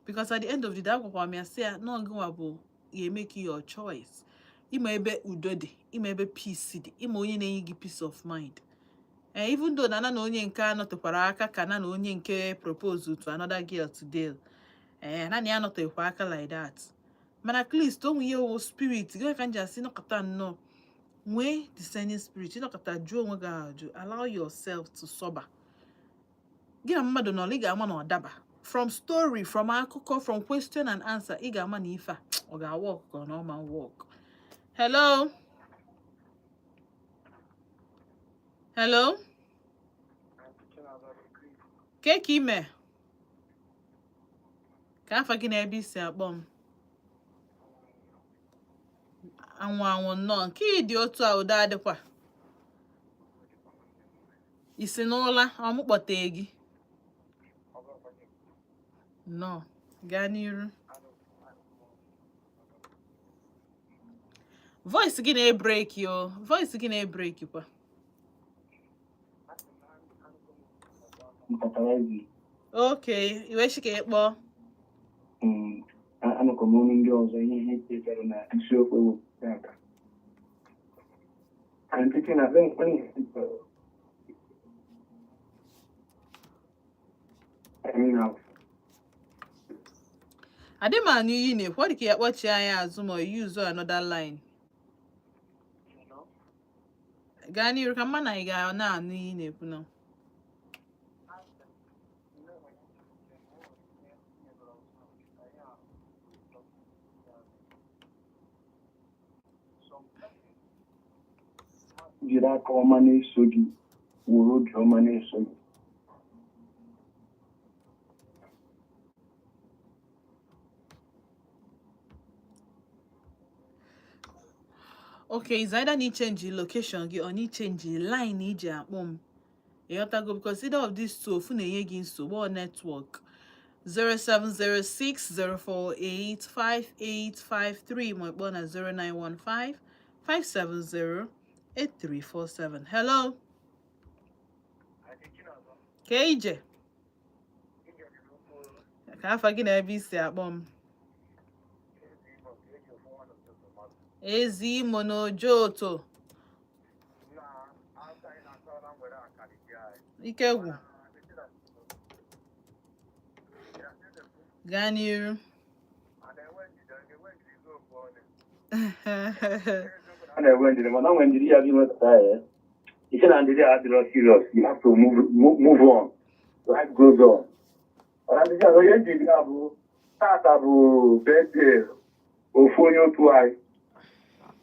because at the end of the day, agwakwara m ya sị ya na ọgịnwa bụ ga-emeke your choice. Ịma ebe udo dị, ịma ebe peace dị, ịma onye na-enye gị peace of mind. Eh, even though na onye nke a nọtekwara aka ka na onye nke propose to another girl today, ee, na ya anọtekwa aka like that, mana at least o nwe ihe wụ spirit gị ka m ji asị nọkọta nnọọ, nwee discerning spirit. Ịnọkọta, jụọ onwe gị ajụ. Allow yourself to sober. Gị na mmadụ nọ, ị ga-ama na ọ daba from story, from akụkọ, from question and answer. Ị ga-ama na ife a, ọ ga-work ka ọ na ọ ma work. Hello, hello. Ke ka ime? Ka afa gị na ebe isi akpọ m? Anwụ anwụ nnọọ nke ị dị otu a. Udo adịkwa. Isi n'ụla ọmụ kpọtee gị nnọọ. Gaa n'iru. Voice gị na-ebreak o, voice gị na-ebreak kwa. Mpụtara. Okay, iwe chi ka ị kpọọ. Anụkọ m ọnụ ndị ọzọ, ihe chetara na isiokwu ewepụta aka. And thinking of when I mean, Adị m anụ iyi na-ekwu. Ọ dị ka ya kpọchie anyị azụ ma use another line. Gaa n'iru ka mma na anyị ga na-anụ iyi na-ekwu na. Jiri aka ọma na-eso gị, were obi ọma na-eso gị. Okay, is either na ichange location gị or na ichange line iji akpọ m, ịghọtago? Because either of these two, ofu na-enye gị nsogbu or network. 07060485853 ma ịkpọ na 0915 570 8347. Hello. Ka ije ka afa gị na ebe isi akpọ m? Ezi Imo na Ojoto. Ike gwụ. Gaa n'iru. A na-enwe ndidi, mana nwee ndidi ya bụ inweta ya. Ise na ndidi a adịrọ serious, you have to move on. Life goes on. Mana ndidi a, onye ndidi a bụ tata bụ birthday ofu onye otu anyị,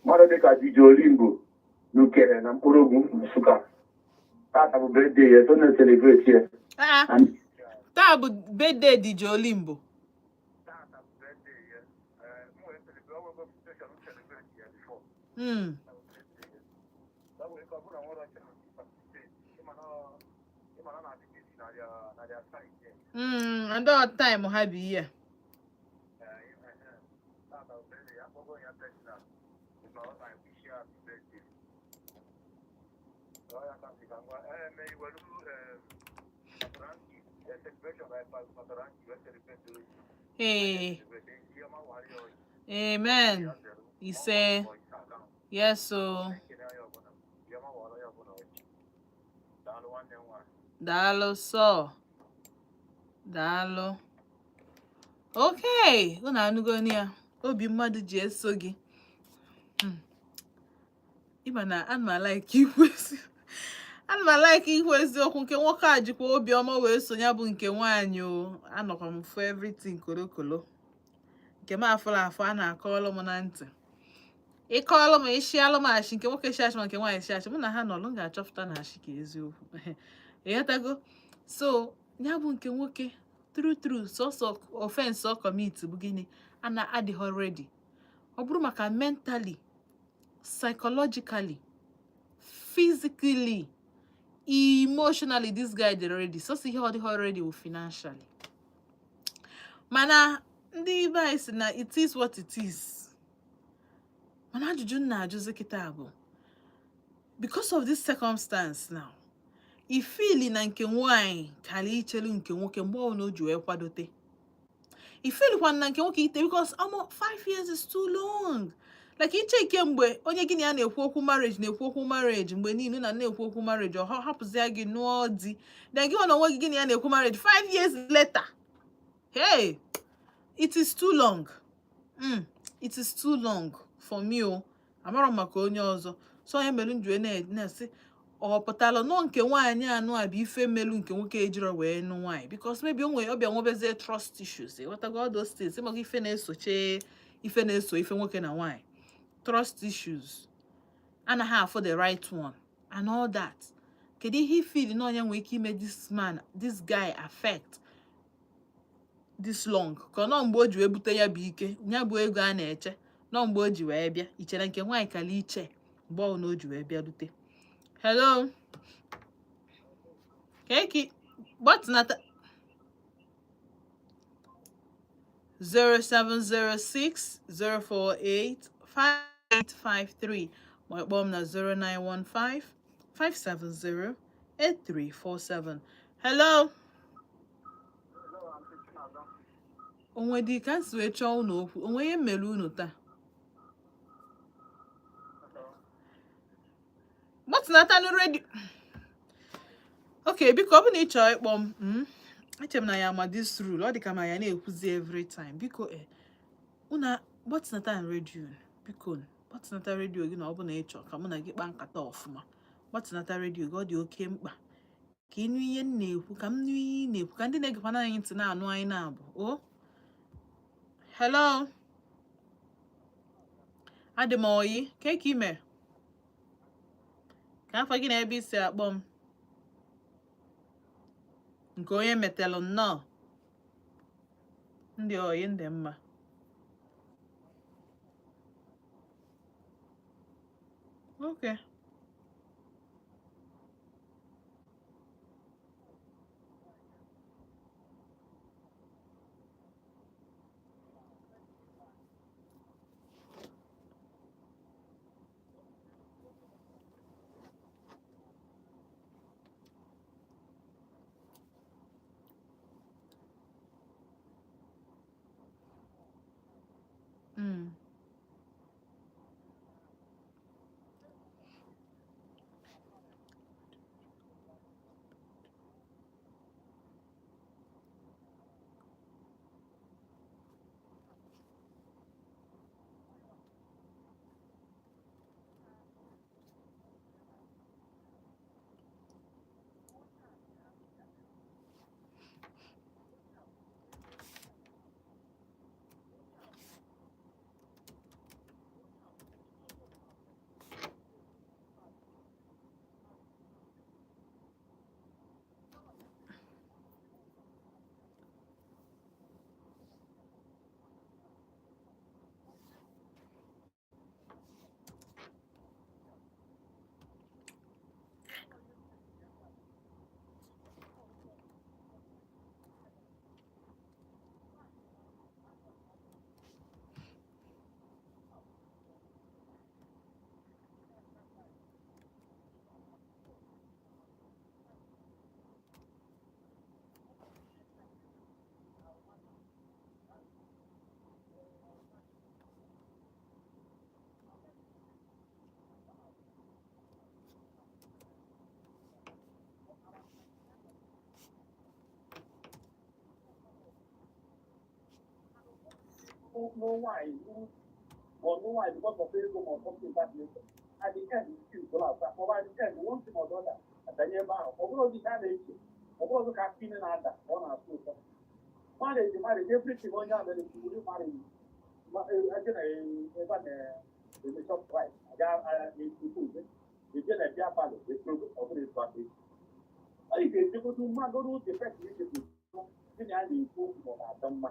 mmadụ dịka DJ Olimbo n'Ukere na Mkpụrụogwu Nsụka. Tata bụ birthday ya, so na-celebrate ya. Ah, And taa bụ birthday DJ Olimbo. And all time ha bụ ihe a. Ee. Amen. Ise. Yes o. Daalụ sọ. Daalụ. Okay, unu anụgo ya. Obi mmadụ ji eso gị. Ịma na ana m alike ikwu ezi ana m alike ikwu eziokwu. Nke nwoke a jikwa obiọma wee so ya bụ nke nwaanyị o. Anọkwa m fụ everything kolokolo. Nke m afụrụ afụ a na-akọọlụ m na ntị. Ịkọọlụ m, ịshịalụ m ashị, nke nwoke shi ashị ma nke nwaanyị shi ashị, mụ na ha nọlụ, m ga-achọpụta na ashị ka eziokwu. Ịghọtago? So ya bụ nke nwoke, true true, sọsọ offense ọ commit bụ gịnị? A na adịghị ready. Ọ bụrụ maka mentally, psychologically. Physically, emotionally, this guy dị ready. Sọsọ ihe ọ dịghị ready wụ financially. Mana ndị be anyị sị na it is what it is. Mana ajụjụ m na-ajụzi kịta bụ, because of this circumstance now, I feel na nke nwaanyị kara ichelu nke nwoke mgbe ọbụla o ji wee kwadote? I feelikwa na nke nwoke ite, because almost 5 years is too long. Like, iche ike mgbe onye gị na ya na-ekwu okwu marriage, na-ekwu okwu marriage mgbe niile, na na-ekwu okwu marriage, ọ hapụzie gị nụọ di, then gị nwa na onwe gị, gị na ya na-ekwu marriage 5 years later, hey, it is too long. It is too long for me o. Amarọ m maka onye ọzọ. So onye mere m ji wee na-asị, ọ pụtara nọọ nke nwaanyị anụ a bụ ife melu nke nwoke ejiro wee nụ nwaanyị, because maybe o nwere ọbịa nwebezie trust issues. Ịghọtago all those things, ịmaga ife na-esoche, ife na-eso ife nwoke na nwaanyị, trust issues, anaghị afụ the right one and all that. Kedu ihe ifeel na onye nwere ike ime this man, this guy, affect this long, ka ọ nọ mgbe o ji wee bute ya bụ ike, ya bụ ego a na-eche nọ mgbe o ji wee bịa? Ichere nke nwaanyị kala iche mgbe ọ na o ji wee bịarute? Hello, keki gbatịnata 0706 048 5853, ma ịkpọọ m na 0915 570 8347. Hello, onwe dị ka m si wee chọọ unu okwu, onwe ihe mere unu taa? Gbatịnatanụ redio. Ok, biko, ọ bụ na ị chọọ ịkpọ m, eche m na ya ma this rule, ọ dị ka ma ya na-ekwuzi every time. Biko, unu gbatịnata redio. Biko gbatịnata redio gị na ọ bụ na ị chọọ ka mụ na gị kpaa nkata ọfụma. Gbatịnata redio gị. Ọ dị oke mkpa ka ịnụ ihe m na-ekwu, ka m nụ ihe ị na-ekwu, ka ndị na-egekwana anyị ntị na-anụ anyị na-abụ o. Hello, adị m oyi ka ka ime ka afọ gị na ebe isi akpọ m nke onye metelụ. Nnọọ, ndị oyi, ndị mma. Okay. Nwaanyị or no nwaanyị because of ego ma something that nature. At the end, you collapse. Or at the end, one thing or the other adanye ebe ahụ. Ọ bụrụ ozi ka a na-eche, ọ bụrụ ọzọ ka pin na-ada, ọ na-atụ ụtọ. Marriage, marriage, everything onye ahụ mere wuri marriage. Eje na ebe a na-eme Shoprite, aga na-ekwu eje na bịa palọ ekwu, ọ bụrụ etu aka echi. Ọ ga-ejegodu mmadụ the person ije gị na ya na-ekwu okwu, ma ọ na-adọ mma,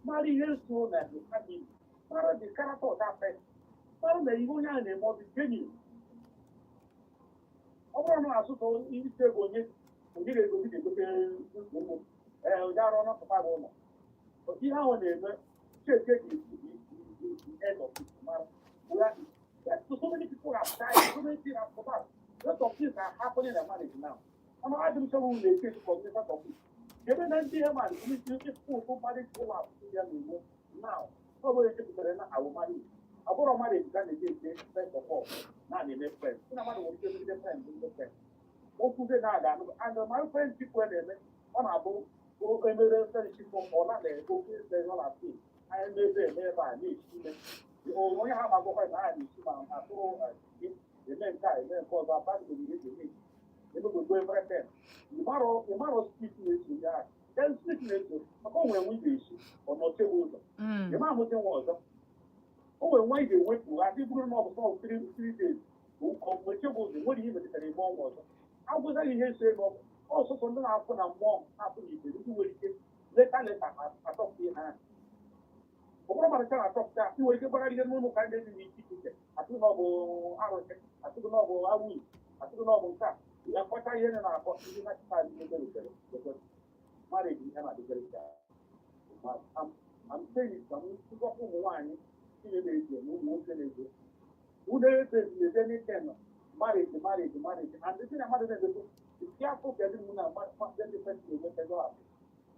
mara ihe so na the family, mara the character of that person, mara na ihe onye ahụ na-eme ọ dị genuine. Bụrụ na asụsụ isi ego onye onye ga-ego gị ga-egote ụmụ ee onye arụ ọnọpụta gị ụlọ ihe ahụ na-eme check the end of it mara. So, so many people have died, so many things have come out. A lot of things are happening in marriage now. I'm not sure who they take for this of it. Ebe na ndị man ndị full marriage collapse ya na-eme now. Ọ bụrụ echepụtara na awụ marriage. Ọ bụrụ marriage ka na-eje eje, first of all, na na-eme friend. Sị na mmadụ nwere ike emegide friend ndị friend. Okwu gị na-aga anụ and my friendship wee na-eme, ọ na-abụ emere friendship, ọ na na-okwu eze nọ na steeti anyị eme ebe eme ebe a na-esi ime onye ha ma-agwakwa na ha na-esi ma atụrụ eme nke a, eme nke ọzọ, apadịbeghị ihe eji eme emegbegbo everything. Ịmarọ spirit na-eso ya, then spirit na-eso maka o nwere nwa ị ga-esi ọ nọchie gị ụzọ. Ịma ahụzi nwa ọzọ, o nwere nwa ị ga-ewepụ adị bụrụ na ọ bụ sọ 3 days mechie gị ụzọ, nwere ihe metụtara eme ọnwa ọzọ agwụzaghị ihe so ego ọsọsọ ndị na-afụ na mmụọ na-afụ na ibe ndị nwere ike leta leta atọpụ ihe ahụ. Ọ bụrụ mara na-achọpụta, ị nwere ike gbagara ihe n'ụlọ ụka ndị dị n'iche iche, atụghị na ọ bụ arụsị, atụghị na ọ bụ awụ, atụghị na ọ bụ nke a ya kọcha ihe na-akọ ndị na-achịta ihe mere marriage ihe na-adịgara. I'm saying it ka m tụgọkwa ụmụ nwaanyị tinye na-eji na ụmụ nwoke na-eji unu ebe eze anything marriage, marriage, marriage, and the thing na mmadụ na-egosi be careful kedu mụ na ndị person na-enweta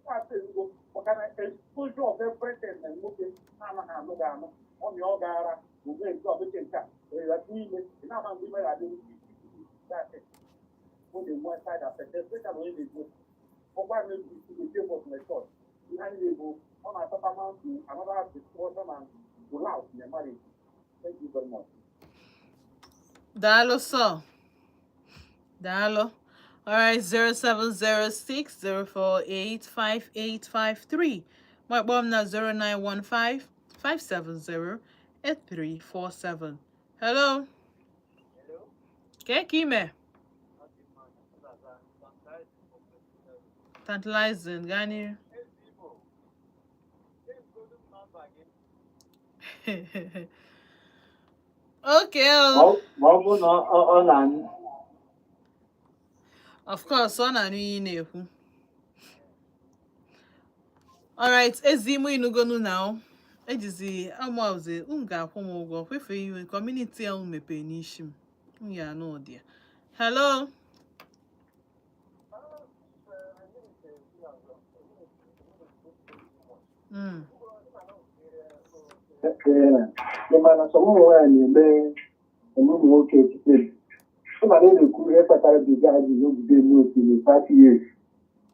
asị ezigbo maka na exposure of everything na nwoke na-anaghị anụ gị anụ ọmịa ọ gaara ome nke ọbịcha nke a ịghata ime ị na-ama mgbe ime ga-adị isi ọ na-enwe side effect, especially onye na-ebu ọkwa na-ebu isi na-eji bọs na chọọchị ihe anyị na-ebu ọ na-atọta to another destruction and collapse in a marriage. Thank you very much. Daalụ sọ. Daalụ. All right, 0706 048 5853. My bomb na 0915 570 8347. Hello. Hello. Ke ka ime? Tantalizing, gaa n'ihu. Ezigbo. Number gị. Okay. Ma Oh. ma ọ bụrụ na ọ na-anụ. Of course, ọ na-anụ ihe ị na-ekwu. Alright, ezimo ịnụgonu na o. Ejizi amaozi unu ga-akwụ m ụgwọ kwefe iwe community ahụ mepee n'isi m. M ya anụ ụdị ya. Hello. Ee, ị ma na sọ ụmụ nwaanyị na-eme eme ụmụ nwoke etiti ị ma na ị na-ekwu ihe kpatara biga ji nọgide n'otu na 30 years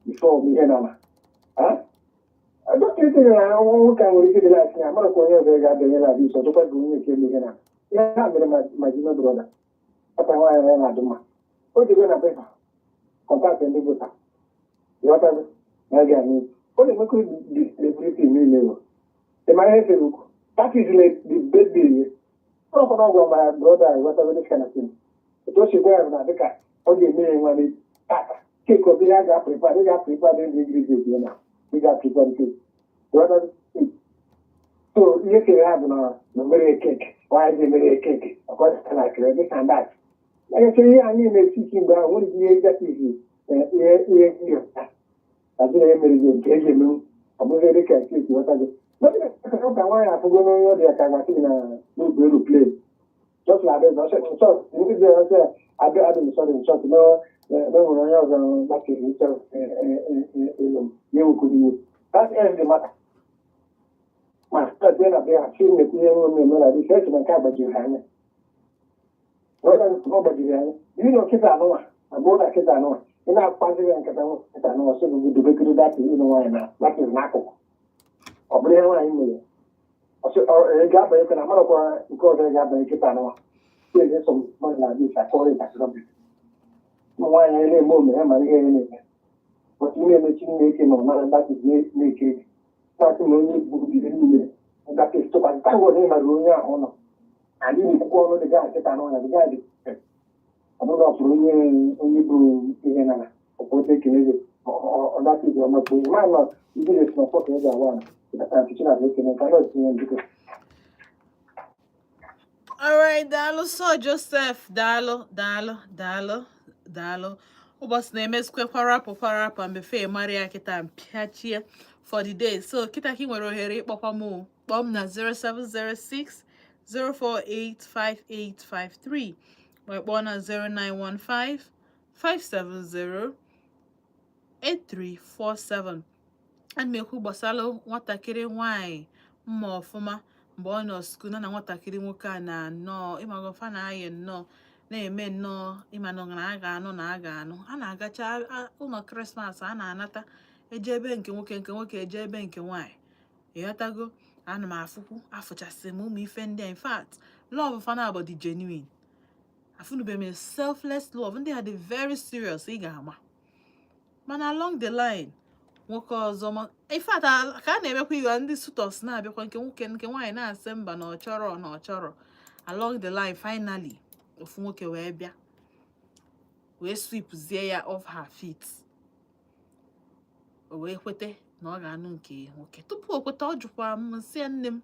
before ọmụ ihe nana dọkịta na nwoke a nwere ike dị na-asị na amarakwa onye ọzọ ga-abịanye na abịa ọzọkwa gị onye nke eme ihe na ihe ha mere ma ji brother kpata nwaanyị ya na-adị mma o jego na befa contact ndị bụta ịghọtago na ya ga-eme ọ na-emekọ everything niile o ị mara ihe sere ukwu. That is like the birthday ọkwa na ọgwa my brother, ịghọtago, this kind of thing. Etu o si gwa ya bụ na dịka ọ ga-eme ya nwa tata cake ọ bụ ihe a ga-aprepare ị ga-aprepare ndị ingredient ya na ị ga-aprepare cake, ịghọtago. So ihe kere ha bụ na mere cake nwaanyị ji mere cake ọkọ na kere this and that. Agachara ihe anyị na-esi isi mgbe ahụ nwere ihe gatizi ihe ihe ihe azụrụ ya mere gị nke eji emenwu ọ bụghị dị ka cake, ghọtago. Ka nwaanyị afụgo n'onye ọ dị ya ka gasị na n'obu aeroplane just like this ọsọ ndị dị ọsọ adị adị m sorry short na na nwere onye ọzọ gbakere ịchọrọ ịlụ m ya enwekwara iwe. That ends the matter. Ma sị na be ha si nnekwu ihe nwe na-eme na dị eche na nke a gbajiri ha anya ọ gbajiri anya n'ihi na nkịta anụnwa abụọ na nkịta anụnwa ị na-akpaziri ya nkata nkịta anụnwa sị gị dobekiri datị ịnụ nwaanyị na datị n'akụkụ ọ bụrụ ihe nwaanyị mere ị ga-abanye na amarakwa nke ọzọ ị ga-abanye nkịta anụnwa si sọ mmadụ na-adị isi akọrọ ịtasịrọ ụmụ nwaanyị anyị na-eme ome ha mara ihe ya na-eme bọtụ ị na-emechi na-eke na ọmara datị na-eke na-asị na onye gburu ihe niile datị tụkwasị tangọ na ịmara onye ahụ nọ adị na-ekwukwa ọnụ dị gaa nkịta anụnwa dị gaa dị ọ bụrụ na ọ fụrụ onye onye bụ ihe nana ọpụta ekele gị ọdatị dị ọma kpụ ma nọ ndị na-esi na ọfọ ka ị ga-awa na ntichi na ekele nke anọ tinye njikọ. All right, daalụ so Joseph, daalụ, daalụ, daalụ. Daalụ. Ụbọchị na-emezikwe kwarapụ kwarapụ, and before mara ya, kịta mpịachie for the day. So kịta ka ị nwere ohere ịkpọkwa m o. Kpọọ m na 0706 048 5853, ma kpọọ na 0915 570 8347. Ana m ekwu gbasara nwatakịrị nwanyị mma ọfụma mgbe ọ nọ school na nwatakịrị nwoke a na nnọọ ịmagofa na-ayị nnọọ na-eme nnọọ ịmanụ na a ga-anụ na a ga-anụ a na-agacha ụlọ Christmas, a na-anata eje ebe nke nwoke, nke nwoke eje ebe nke nwaanyị. Ịghọtago? Ana m afụkwu afụchasị m ụmụ ife ndị a. In fact, love fana bụ dị genuine. Afụnube m selfless love ndị a dị very serious. Ị ga-ama, mana along the line, nwoke ọzọ ma, in fact, ka a na-emekwa ihe ndị suitors na-abịakwa, nke nwoke, nke nwaanyị na-asị mba, na ọ chọrọ, na ọ chọrọ. Along the line, finally, ofu nwoke wee bịa wee sweepzie ya off her feet. O wee kwete na ọ ga-anụ nke nwoke. Tupu o kweta, ọ jụkwa m, sị ya, "Nne m,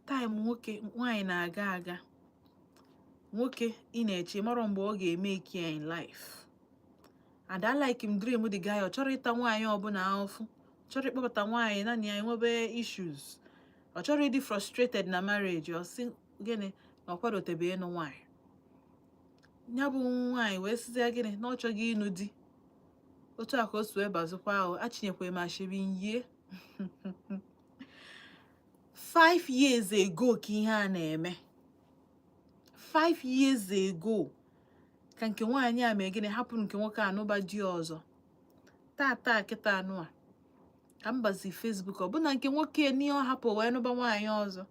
time nwoke nwaanyị na-aga aga, nwoke ị na-eche mara mgbe ọ ga-eme ike in life." And I like him dream the guy. Ọ chọrọ ịta nwaanyị ọbụla ahụfụ, chọrọ ịkpọbata nwaanyị naanị ya enwebe issues, ọ chọrọ ịdị frustrated na marriage. Ọ sị gịnị? Na ọ kwadotebe ịnụ nwaanyị. Ya bụ nwaanyị wee sịzie gịnị? Na ọ chọghị ịnụ di. Otu a ka o si wee bazikwa ahụ achinyekwa m ashebi yie 5 years ago ka ihe a na-eme. 5 years ago ka nke nwaanyị a mee gịnị? Hapụrụ nke nwoke anụba di ọzọ. Tata kịta anụ a ka m bazi Facebook, ọ bụ na nke nwoke n'ihe ọ hapụ wee nụba nwaanyị ọzọ,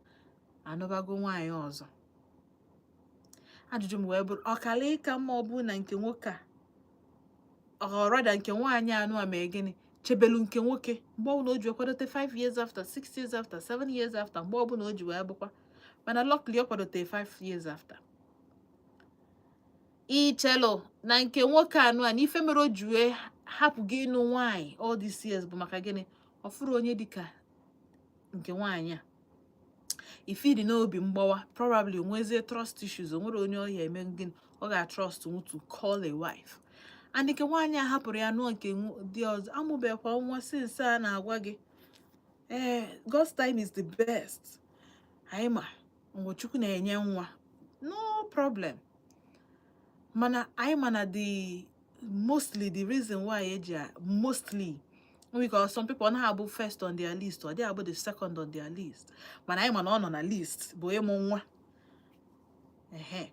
anụbago nwaanyị ọzọ. Ajụjụ m wee bụrụ, ọkala ịka mma ọ bụ na nke nwoke a ọrọda nke nwaanyị anụ a mee gịnị? Chebelu nke nwoke mgbe ọbụla o ji wee kwadote 5 years after, 6 years after, 7 years after, mgbe ọbụla o ji wee bụkwa. Mana luckily, ọ kwadote 5 years after. Ichelụ na nke nwoke anụ a na ife mere o ji wee hapụ gị ịnụ nwaanyị all these years bụ maka gịnị? Ọ fụrụ onye dịka nke nwaanyị a ifidi n'obi mgbawa, probably nwezie trust issues. O nwere onye ọ ya eme gịnị, ọ ga-trust to call a wife. And nke nwaanyị a hapụrụ ya nụọ nke dị ọzọ, amụbekwa nwa since a na-agwa gị. Ee, God's time is the best. Anyị ma mgbe Chukwu na-enye nwa, no problem. Mana anyị ma na the mostly, the reason why eji mostly, because some people na abụ first on their list or they abụ the second on their list, mana anyị ma na ọ nọ na list bụ ịmụ nwa. Ehe,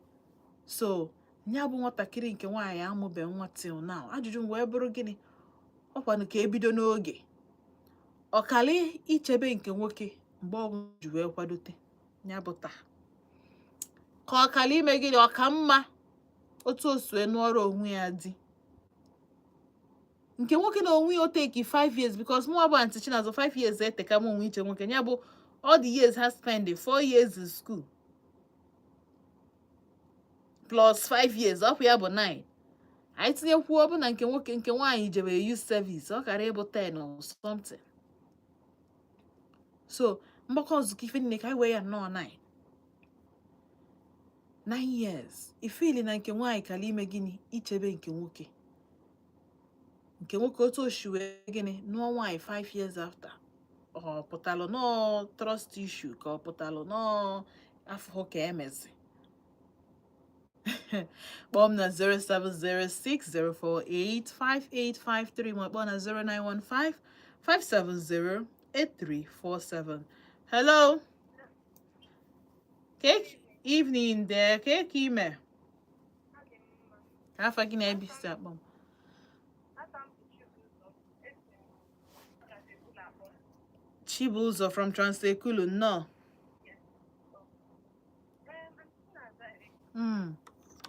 so ya bụ nwatakịrị nke nwaanyị amụbe nwa till now. Ajụjụ m wee bụrụ gịnị? Ọkwanụ ka ebido n'oge ọkali ichebe nke nwoke mgbe ọbụla ji wee kwadote ya bụ taa, ka ọkali ime gịnị? Ọka mma otu o si wee nụọrọ onwe ya di nke nwoke na onwe ya. O take 5 years, because mụ bụ Aunty Chinazụ, 5 years eteka m onwe iche nwoke. Ya bụ all the years ha spend, 4 years in school plus 5 years, ọkwa ya bụ 9. Anyị tinyekwuo ọ bụ na nke nwoke, nke nwaanyị jebe youth service, ọ kara ịbụ 10 or something. So mgbakọ nzukọ ife niile, ka anyị wee ya nnọọ 9 9 years. Ifili na nke nwaanyị kara ime gịnị? Ichebe nke nwoke, nke nwoke otu o si wee gịnị nụọ nwaanyị 5 years after, ọ pụtalụ nọọ trust issue, ka ọ pụtalụ nọọ afọ ka emezi. Kpọọ m na 07060485853, ma kpọọ na 0915 570 8347. Hello. Cake evening there. Cake ime. Ka afa gị na ebe isi akpọ m? Aka m bụ Chibuzo, esi m Trans-Ekulu akpọ. Chibuzo from Trans-Ekulu, nnọọ. Aunty Chinasa,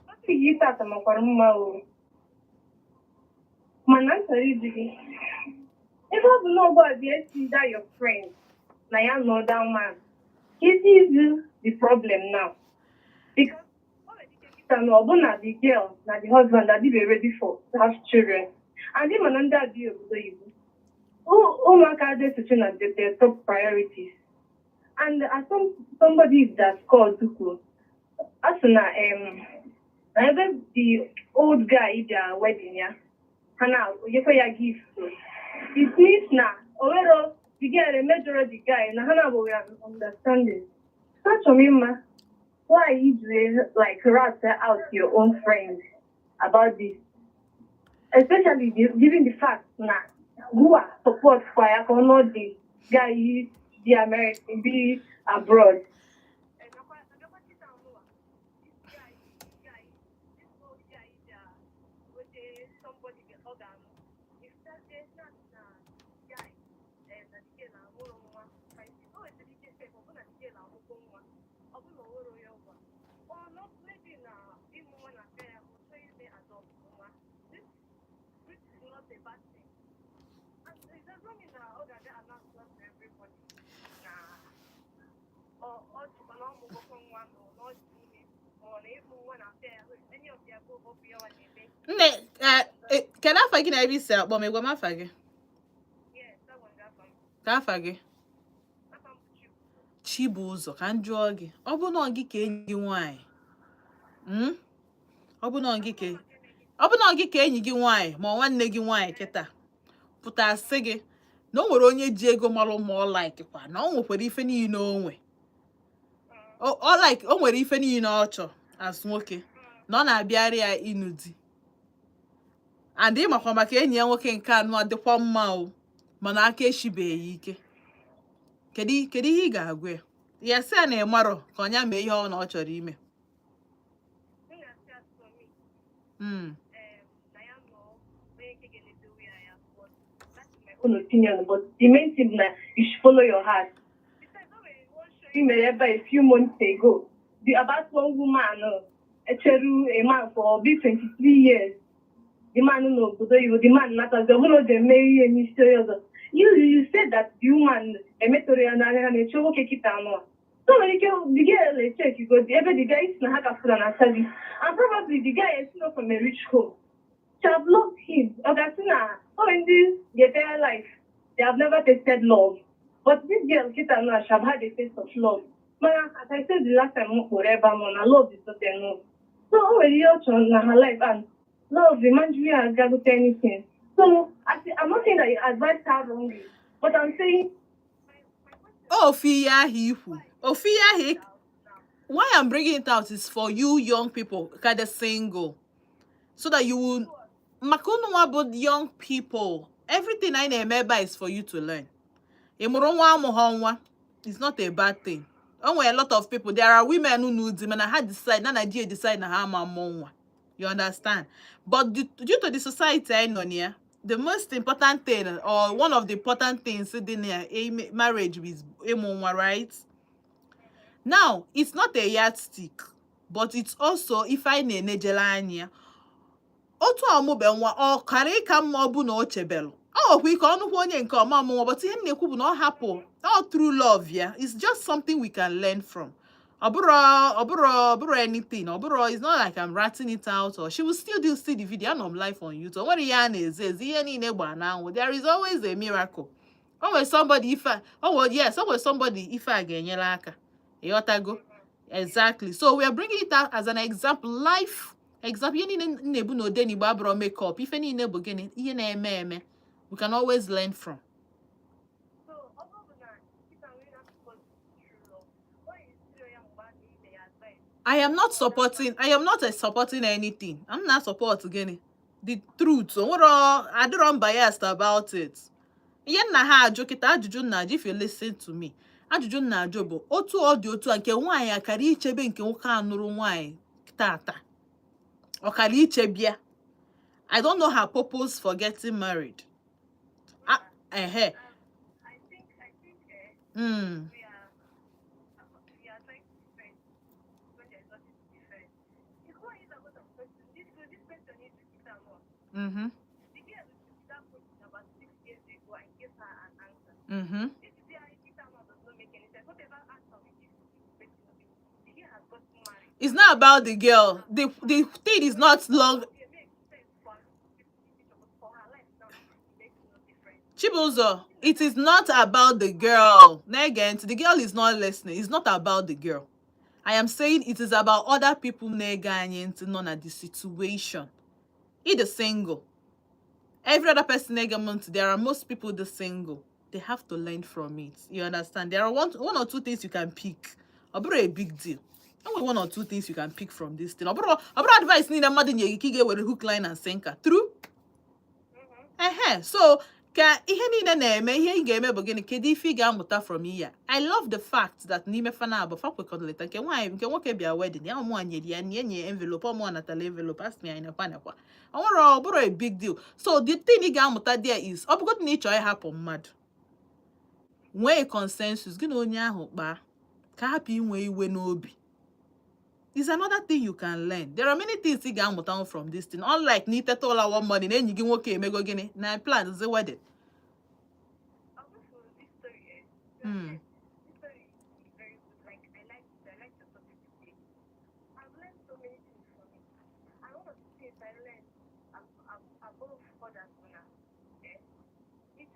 topic gị tata makwara mma o. Mana m chọrọ ịjụ gị, ebe ọ bụ na ọgbọ a bịa esi that your friend na ya nọ that man, is is the problem now? Because o nwere ike kịta na ọ bụ na the girl na the husband adịbe ready for to have children. And ịma na ndị adịghị obodo oyibo, ụmụaka adịghị esoche na their top priorities. And as somebody that called kwuru, a sị na Na ebe the old guy bịa wedding ya, ha na onyekwa ya gift. It means na o nwero the girl emejọrọ the guy, na ha na abụghị an understanding. So achọrọ m ịma why you do like rat out your own friends about this, especially given the fact na who are support for ya ka ọ nọ the guy be American, be abroad. Nne, kedu afa gị na ebe i si akpọ m? Ịgwa m afa gị. Ka afa gị? Chibụzọ. Ka m jụọ gị, ọ bụ na ọ gị ka enyi gị nwaanyị, Ọ bụ na ọ gị ka ọ bụ na ọ gị ka enyi gị nwaanyị ma ọ nwanne gị nwaanyị kịta pụta sị gị na o nwere onye ji ego marụ ma ọ like kwa na ọ nwekwara ife niile o nwe, ọ like o nwere ife niile ọ chọ as nwoke, na ọ na-abịarị ya ịnụ di, and ị makwa maka enyi ya nwoke nke anọ adịkwa mma o, mana aka eshibeghị ike, kedu ihe ị ga-agwa ya? Ya sị ya na ị marọ ka ọnya mee ihe ọ na ọ chọrọ ime. Own opinion, but the main thing na you should follow your heart. Besides, o nwere one show i mere ebe a few months ago, the about one woman echeru a man for be 23 years. The man nọ n'obodo oyibo, the man natazi, ọ bụrụ na o ji eme ihe n'isi onye ọzọ. You said that the woman emetụrụ ya n'anya na na-eche nwoke kịta anụ a. So nwere ike the girl echeck go ebe the guy si na ha gafuru na service, and probably the guy is not from a rich home. She have loved him. Ọ ga-asị na o nwere ndị the entire life they have never tasted love. But this girl kịta now, she have had a taste of love. Mana as I said the last time m kpọrọ ebe a nọ na love is not enough. So o nwere ihe ọ chọrọ na her life, and love imanjiri ya agagote anything. So I'm not saying that you advise her wrongly, but I'm saying Ofu ihe ahụ ikwu, ofu ihe ahụ why I'm bringing it out is for you young people ka dị single, so that you will, maka unu nwa bụ young people, everything anyị na-eme ebe a is for you to learn. Ị mụrụ nwa, amụghọ nwa, it's not a bad thing. O nwere a lot of people, there are women who di mana ha decide na Nigeria decide na ha ama mmụ nwa, you understand? But due to the society anyị nọ na ya, the most important thing or one of the important things dị na marriage is ịmụ nwa. Right now, it's not a yardstick, but it's also ife anyị na-enejele anya. Otu ọmụbe nwa, ọ kara ịka mma ọ bụ na o chebelụ, ọ nwekwa ike ọnụkwu onye nke ọma ọmụnwa, but ihe m na-ekwu bụ na ọ hapụ all through love ya. It's just something we can learn from. Ọ bụrụ anything, ọ bụrụ, it's not like I'm ratting it out, or she will still do see the video. Anọ m live on YouTube. O nwere ihe a na-eze eze, ihe niile gbaa n'anwụ. There is always a miracle. O nwere somebody ife a, o nwere, yes, o nwere somebody ife a ga-enyere aka. Ịghọtago? Exactly. So we are bringing it out as an example, life example. Ihe niile m na-ebu n'Odenigbo abụrọ makeup. Ife niile bụ gịnị? Ihe na-eme eme, we can always learn from. So ọ bụrụ na kịta nwere na-support true love, why is still ya mgbe a na-ime ya advice? I am not supporting anything. I'm not support gịnị? The truth. O nwere adịrọ m biased about it. Ihe nna ha ajụ kịta, ajụjụ nna ajụ, if you listen to me, ajụjụ nna ajụ bụ otu ọ dị, otu a nke nwaanyị akara ichebe nke nwoke a nụrụ nwaanyị tata, ọkara ichebia. I don't know her purpose for getting married. Ah, ehe. I think we are trying to defend when there is nothing to defend. It's why is about a person. This person needs to sit down more. The girl took that question about 6 years ago and gave her an answer. This is the sit down does not make any sense. Whatever answer we give to this person, the girl has gotten married. It's not about the girl. The thing is not long. It makes sense for her to take the decision, but for her life now, it makes no difference. Chibuzo, it is not about the girl. Again, the girl is not listening. It's not about the girl. I am saying it is about other people na-ege anyị ntị nọ na the situation. Either single, every other person na-ege m ntị, there are most people the single, they have to learn from it. You understand? There are one or two things you can pick. Ọ bụrụ a big deal, enwere one or two things you can pick from this thing. Ọ bụrụ advice niile mmadụ nye gị ka ị ga-ewere hook, line and sinker true. Ehe, so ka ihe niile na-eme, ihe ị ga-eme bụ gịnị? Kedu ife ị ga-amụta from ihe a? I love the fact that n'ime fana abụ fa kwekọrịta, nke nwaanyị, nke nwoke bịa wedding ya, ọmụa nyere ya nye nye envelope, ọmụa natala envelope, asị m ya nekwa nekwa. Ọ nwere, ọ bụrụ a big deal. So the thing ị ga-amụta there is, ọ bụgodị na ị chọọ ịhapụ mmadụ, nwee consensus gị na onye ahụ, kpaa ka hapụ inwe iwe n'obi, is another thing you can learn. There are many things ị ga-amụta from this thing. Unlike na iteta ụla one morning na enyi gị nwoke emego gịnị na plan the wedding. Also, this story, eh, this story is very good. Like, I like it. I like the topic today. I've learned so many things from it. And one of the things I learned above others now, eh, it's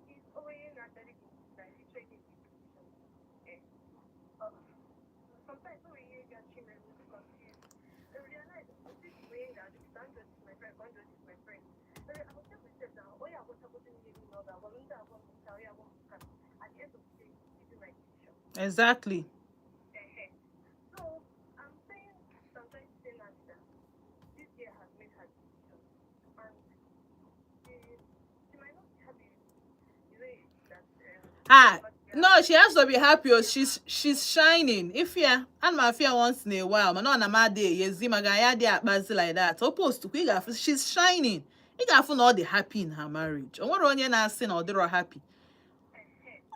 is always not very good. Like, it's really decision. Eh, sometimes when you get children confused, I realize, oh, this way that this is my friend, one is my friend. I will tell myself now, oh yeah, what's happening in the other one, at the end of the day, it's my decision. So I'm saying, sometimes saying that this girl has made her decision and she might not be happy the way that Ah, but no, she has to be happy. Oh, she's shining. If ya, ana m afịa once in a while, mana ọ na m adị eyezi maka ya adịghị akpazi like that. O post kwa, ị ga-afụ she's shining. Ị ga-afụ na ọ dị happy in her marriage. O nwere onye na-asị na ọ dịrọ happy.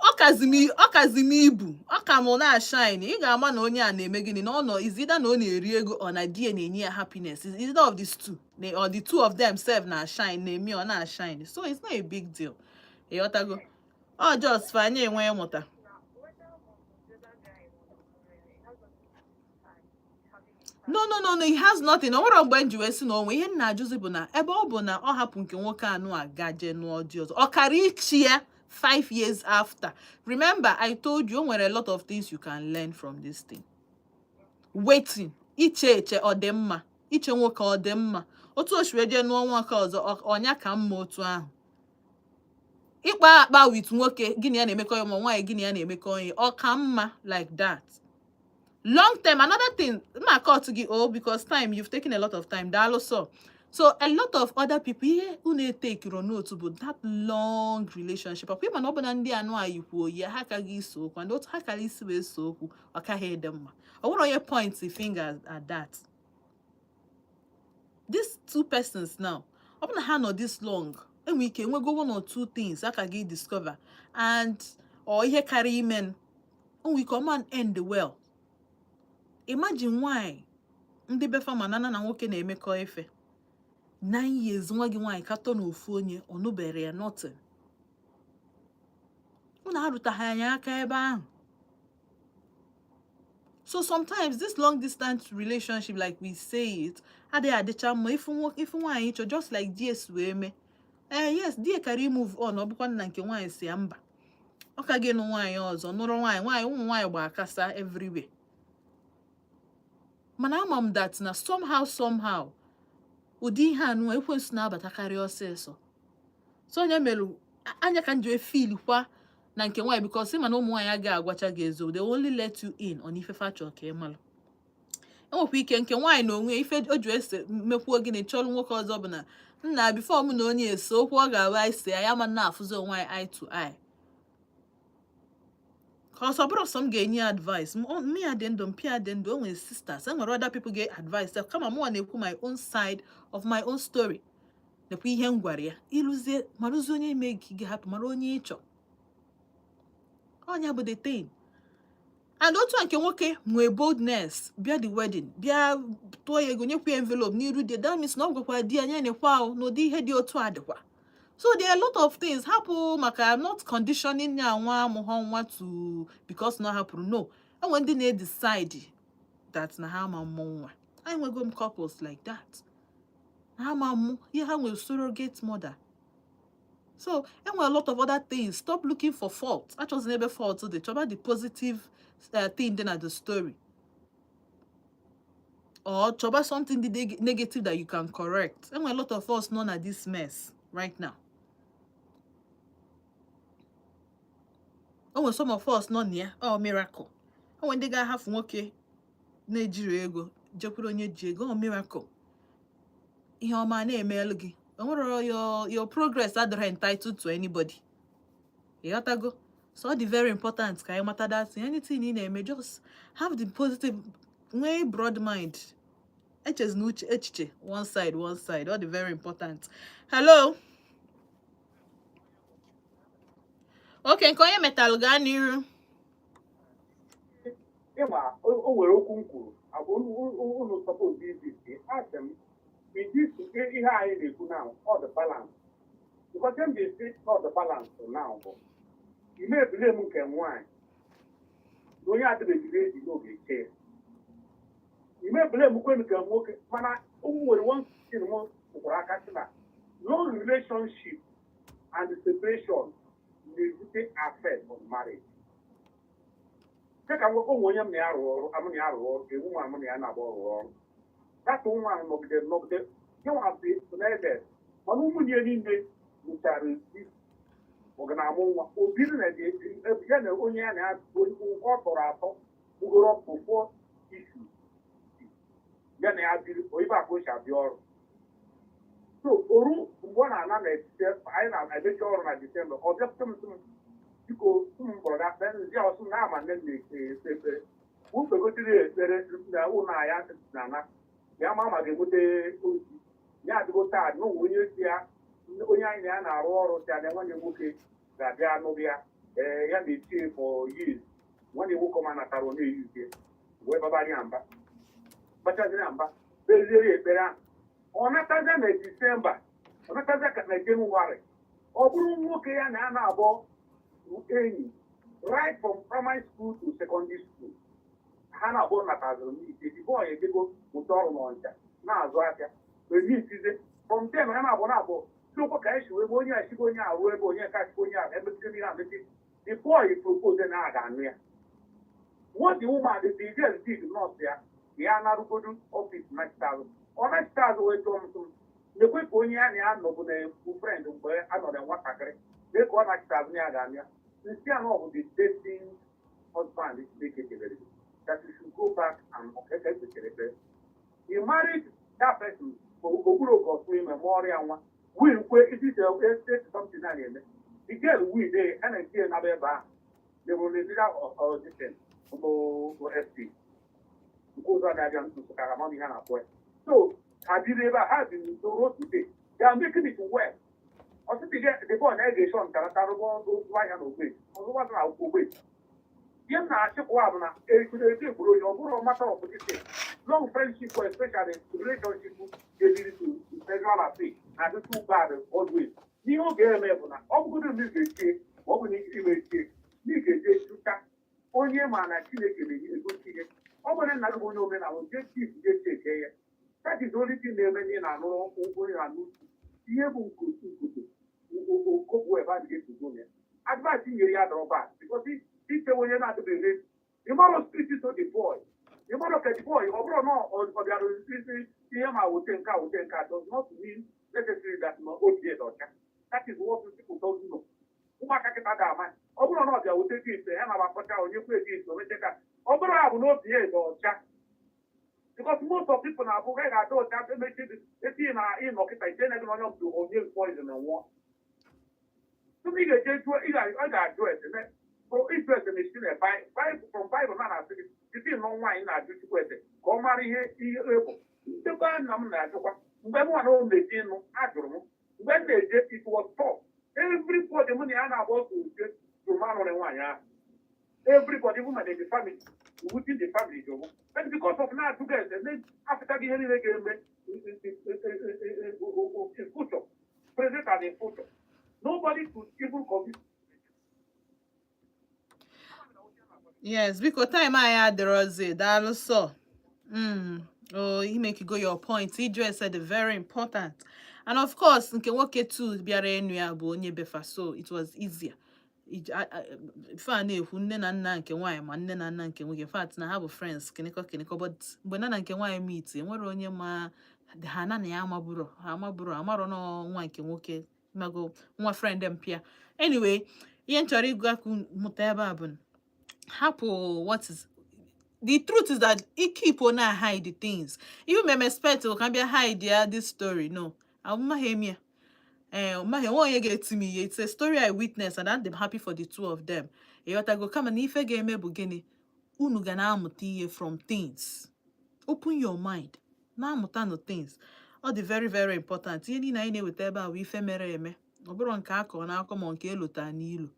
Ọ kazi m ibu, ọ ka mụ na-shine. Ị ga-ama na onye a na-eme gịnị na ọ nọ, is either na ọ na-eri ego or na di ya na-enye ya happiness. Is either of these two or the two of them sef na shine na-eme ọ na-shine. So it's not a big deal. Ịghọtago? Ọ just fa anyị enwe ịmụta. Now whether the other guy has nothing to do with her having a No, he has nothing. O nwere mgbe m ji wee sị na onwe ihe m na-ajụzi bụ na ebe ọ bụ na ọ hapụ nke nwoke anụ a gaje nụọ di ọzọ, ọ kara ichi ya 5 years after. Remember, I told you o nwere a lot of things you can learn from this thing. Waiting, iche eche, ọ dị mma iche nwoke, ọ dị mma otu o si wee jee nụọ nwoke ọzọ, ọnya ka mma otu ahụ ịkpa akpa with nwoke gịnị ya na-emekọ ya, ma nwaanyị gịnị ya na-emekọ ya, ọ ka mma like that long term. Another thing ma cut gị, oh, because time, you've taken a lot of time, daalụ. So a lot of other people, ihe unu etekiro n'otu bụ that long relationship ọkwa ịma na ọ bụ na ndị anụ anyị kwuo ya, ha akaghị iso okwu, and otu ha kara isi wee so okwu, ọ kaghị ịdị mma. Ọ nwere onye point the finger at that these two persons now, ọ bụ na ha nọ this long, enwere ike enwego one or two things aka gị discover and or ihe karịa ime, o nwere ike ọma end well. Imagine nwanyị ndị befa ma nana na nwoke na-emekọ ife 9 years, nwa gị nwaanyị katọ na ofu onye ọ nụbere ya nothing, unu arụtaghị anyị aka ebe ahụ. So sometimes this long distance relationship, like we say it, adịghị adịcha mma. Ifu nwaanyị chọ just like di esi wee mee, ee, yes, di kara move on. Ọ bụkwa na nke nwaanyị si ya mba, ọ ka gị nụ nwaanyị ọzọ, nụrụ nwaanyị nwaanyị, ụmụ nwaanyị gba akasa everywhere. Mana ama m that na somehow somehow ụdị ihe anụ ekwensu na-abatakarị ọsịsọ. So onye mere anya ka m ji wee feel kwa na nke nwaanyị, because ịma na ụmụ nwaanyị agaghị agwacha gị eziokwu. They only let you in on ife fa chọrọ ka ị malụ. Enwekwa ike nke nwaanyị na onwe ya, ife o ji ese mekwuo gịnị chọrọ nwoke ọzọ bụ na nna, before mụ na onye ese okwu, ọ ga-abụ anyị se ya ama na-afụzi onwe anyị eye to eye, ka ọsọ bụrụ sọ m ga-enye ya advice. M ya dị ndụ, mpi ya dị ndụ, o nwere sisters, e nwere other people ga advice ya, kama mụnwa na-ekwu my own side of my own story. Nekwa ihe m gwara ya: ịlụzie, marụzie onye ime gị hapụ, mara onye ị chọ. Ọnya bụ the thing. And otu a nke nwoke nwee boldness bịa the wedding, bịa tụọ ya ego, nyekwa ya envelope n'iru di, that means na ọ gwakwa di ya anya nekwa ahụ n'ụdị ihe dị otu a dịkwa. So there are a lot of things hapụ maka not conditioning ya nwa amụghọ nwa to because na ọ hapụrụ. No, enwe ndị na-decide that na ha ama mmụ nwa. Anyị nwego m couples like that na ha ma mmụ ihe, ha nwere surrogate mother. So enwere a lot of other things. Stop looking for fault. Achọzina ebe fault dị, chọba the positive thing dị na the story. Or chọba something dị negative that you can correct. Enwere a lot of us nọ na this mess right now. O nwere some of us nọ na ya. Ọ miracle. O nwere ndị ga-ahafụ nwoke na-ejiri ego jekwuru onye ji ego. Ọ miracle. Ihe ọma na-emelu gị, o nwere your progress adịrọ entitled to anybody. Ịghọtago? So ọ dị very important ka anyị mata that anything ị na-eme, just have the positive, nwee broad mind, echezina uche echiche one side, one side. Ọ dị very important. Hello. Okay, nke onye metalụ, gaa n'iru. Ịma o nwere okwu m kwuru abụ unu suppose izi asị m ihe anyị na-ekwu now, ọ dị balance, because m ji si ọ dị balance now bụ ime ebule m nke nwaanyị na onye adịbeghị eji n'oge eche ya ime ebule m kwe nke nwoke, mana o nwere one thing m tụkwara aka sị na long relationship and separation na-ebute affect on marriage. Dịka nwoke onwe onye m na ya rụrụ ọrụ, amụ na ya rụrụ ọrụ, ewu nwa amụ na ya na-agba ọrụ ọrụ data nwa ahụ nọgide nyenwa n'ebe, mana ụmụnne ya niile mụchara ezi ọ ga na-amụ nwa obiri na ya na onye ya na ya ọ tọrọ atọ ugoro up to four issues ya na ya biri oyibe akụ o si abịa ọrụ. So oru mgbe ọ na-ana na anyị na-emechi ọrụ na Disemba, ọ bịakwute m sị m, biko, m kpọrọ ya ndị ọsụ na ama nne m na-ekpe ekpere ukpegotiri ekpere na ụlọ ya na-ana ya ma ga-enweta ozi ya adịgo taa na onye si ya, onye anyị na ya na-arụ ọrụ si ya na nwanne nwoke ga-abịa nụrụ ya. Ee, ya na-echi for years, nwanne nwoke ma natara ọ na-eyuzie wee babara ya mba, bachaziri ya mba, kpeziere ya ekpere ahụ. Ọ natazie na Disemba, ọ natazie ka na Jenụwarị, ọ bụrụ nwoke ya na ya na-abụ enyi right from primary school to secondary school, ha na-abụ nataziri n'ike. The boy ejego mụta ọrụ n'Ọnịcha na-azụ ahịa emitize. From then ha na-abụ chukwu ka esi wee onye achịgo onye arụ ebe onye ka achịgo onye ahụ emechite ihe amechi. The boy propose na a ga-anụ ya. What the woman, the girl did, nọọsụ ya ya narugodu office nachite azụ, ọ nachite azụ wee chọọ m sị m lekwe ka onye ya na ya nọbụ na-ekwu friend mgbe a nọ na nwatakịrị, lee ka ọ nachite azụ na ya ga-anụ ya. Nsị a na ọ bụ the destined husband Chineke debere gị, that you should go back and eke ekpechere ekpere. He married that person. Okpuru oge ọtụ ime ma ọrịa nwa will kwe isi something a na-eme. The girl will dey a na-eti ya naba ebe ahụ. They will leader of this thing bụ SP nke ụzọ na-abịa Nsụka, ama ihe a na-akpọ ya. So ha biri ebe a, ha bi n'udo ruo today. They are making it well. Ọtụtụ ihe the boy na-ege shọ ntarata rụba ọrụ ahịa na ogbe ọzụwa na ogbe. Ihe m na-achịkwa bụ na ekwuru ezi ekwuru onye ọ bụrụ matter of this thing, long friendship or especially relationship ga-lead to sexual affair na adị too bad always. Ihe ọ ga-eme bụ na ọ bụgodo na ị ga-echie ma ọ bụ na ime echie na ị ga-eje chụta onye ma na Chineke na-egosi ihe. Ọ bụrụ na nna gị bụ onye omenala, jee chief, jee cheke ya. That is the only thing na-eme na ị na-anụrụ onye na-anụ ihe bụ nkotu nkoto okopụ ebe a ga-etugo ya. Advice nyere ya dọrọ bad because iche onye na-adịbeghị ready. Ị mara spirit so the boy, ị mara ka the boy ọ bụrụ na ọ bịara isi ihe ma wute nke a wute nke a does not mean necessarily that na obi dị ọcha. That is what people don't know. Ụmụaka kịta ga-ama ọ bụrụ na ọ bịa wute gị ite ya na akpọcha onye kwe gị ite omeche ka ọ bụrụ ya bụ na obi ya dị ọcha, because most of people na-abụ ga ga-adị ọcha emechi etinye na ịnọ kịta ite na gị na onye ọbụla onye poison nwụọ. Tupu ị ga-eje jụọ, ị ga-ajụ ese ịjụ ese na-esi na Bible, from Bible na na-asị gị site nọ nwaanyị na-ajụ Chukwu ese ka ọ mara ihe ihe bụ ndekọ nna m na-ajụkwa. Mgbe m nwa na o na-eje ịnụ ajụrụ m mgbe m na-eje, it was tough. Everybody mụ na ya na-agba ọsọ uje jụrụ m anụrị nwaanyị ahụ. Everybody, even my the family, within the family jụrụ m, but because of na-ajụghị ese afụtaghị ihe niile ga-eme in future, present and in future, nobody could even commit. Yes, biko, time anyị adịrọzi. Daalụ sọ. Oh, you make go your point. Iju said very important. And of course, nke nwoke too bịara enu ya bụ onye befa, so it was easier. Ife a na-ekwu, nne na nna nke nwaanyị ma nne na nna nke nwoke, in fact na ha bụ friends kịnịkọ kịnịkọ. But mgbe nna na nke nwaanyị meet, enwere onye ma ha na ya amaburo, ha amaburo, amarọ na nwa nke nwoke mago nwa friend mpịa. Anyway, ihe m chọrọ ịgwa ka unu mụta ebe a bụ, hapụ. What is the truth is that I keep on hide the things. Even me expect ka m bịa hide ya this story, no, amaghị emi ya. Ee, maghị enwe onye ga-eti m ihe. It's a story I witnessed and I'm happy for the two of them, ịghọtago? Kama na ife ga-eme bụ gịnị? Unu ga na-amụta ihe from things. Open your mind, na-amụta no things. Ọ dị very very important. Ihe niile anyị na-eweta ebe a bụ ife mere eme. Ọ bụrụ nke akọ n'akọ, ma nke elota n'ilu,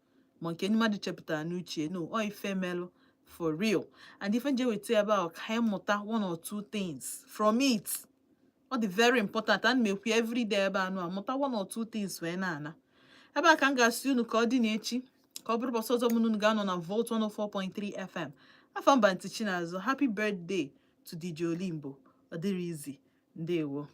ma nke mmadụ chepụtara n'uche, no. Ọ ife melụ for real, and ife nje weta ebe a, ka anyị mụta one or two things from it. Ọ dị very important. Ana m ekwu everyday ebe a nụ a, mụta one or two things wee na-ana. Ebe a ka m ga-asị unu ka ọ dị n'echi, ka ọ bụrụ ụbọchị ọzọ mụ na unu ga-anọ na Volt 104.3 FM. Afọ mba ntị Chinazụ. Happy birthday to DJ Olimbo. Ọ dịrị izi. Ndewo.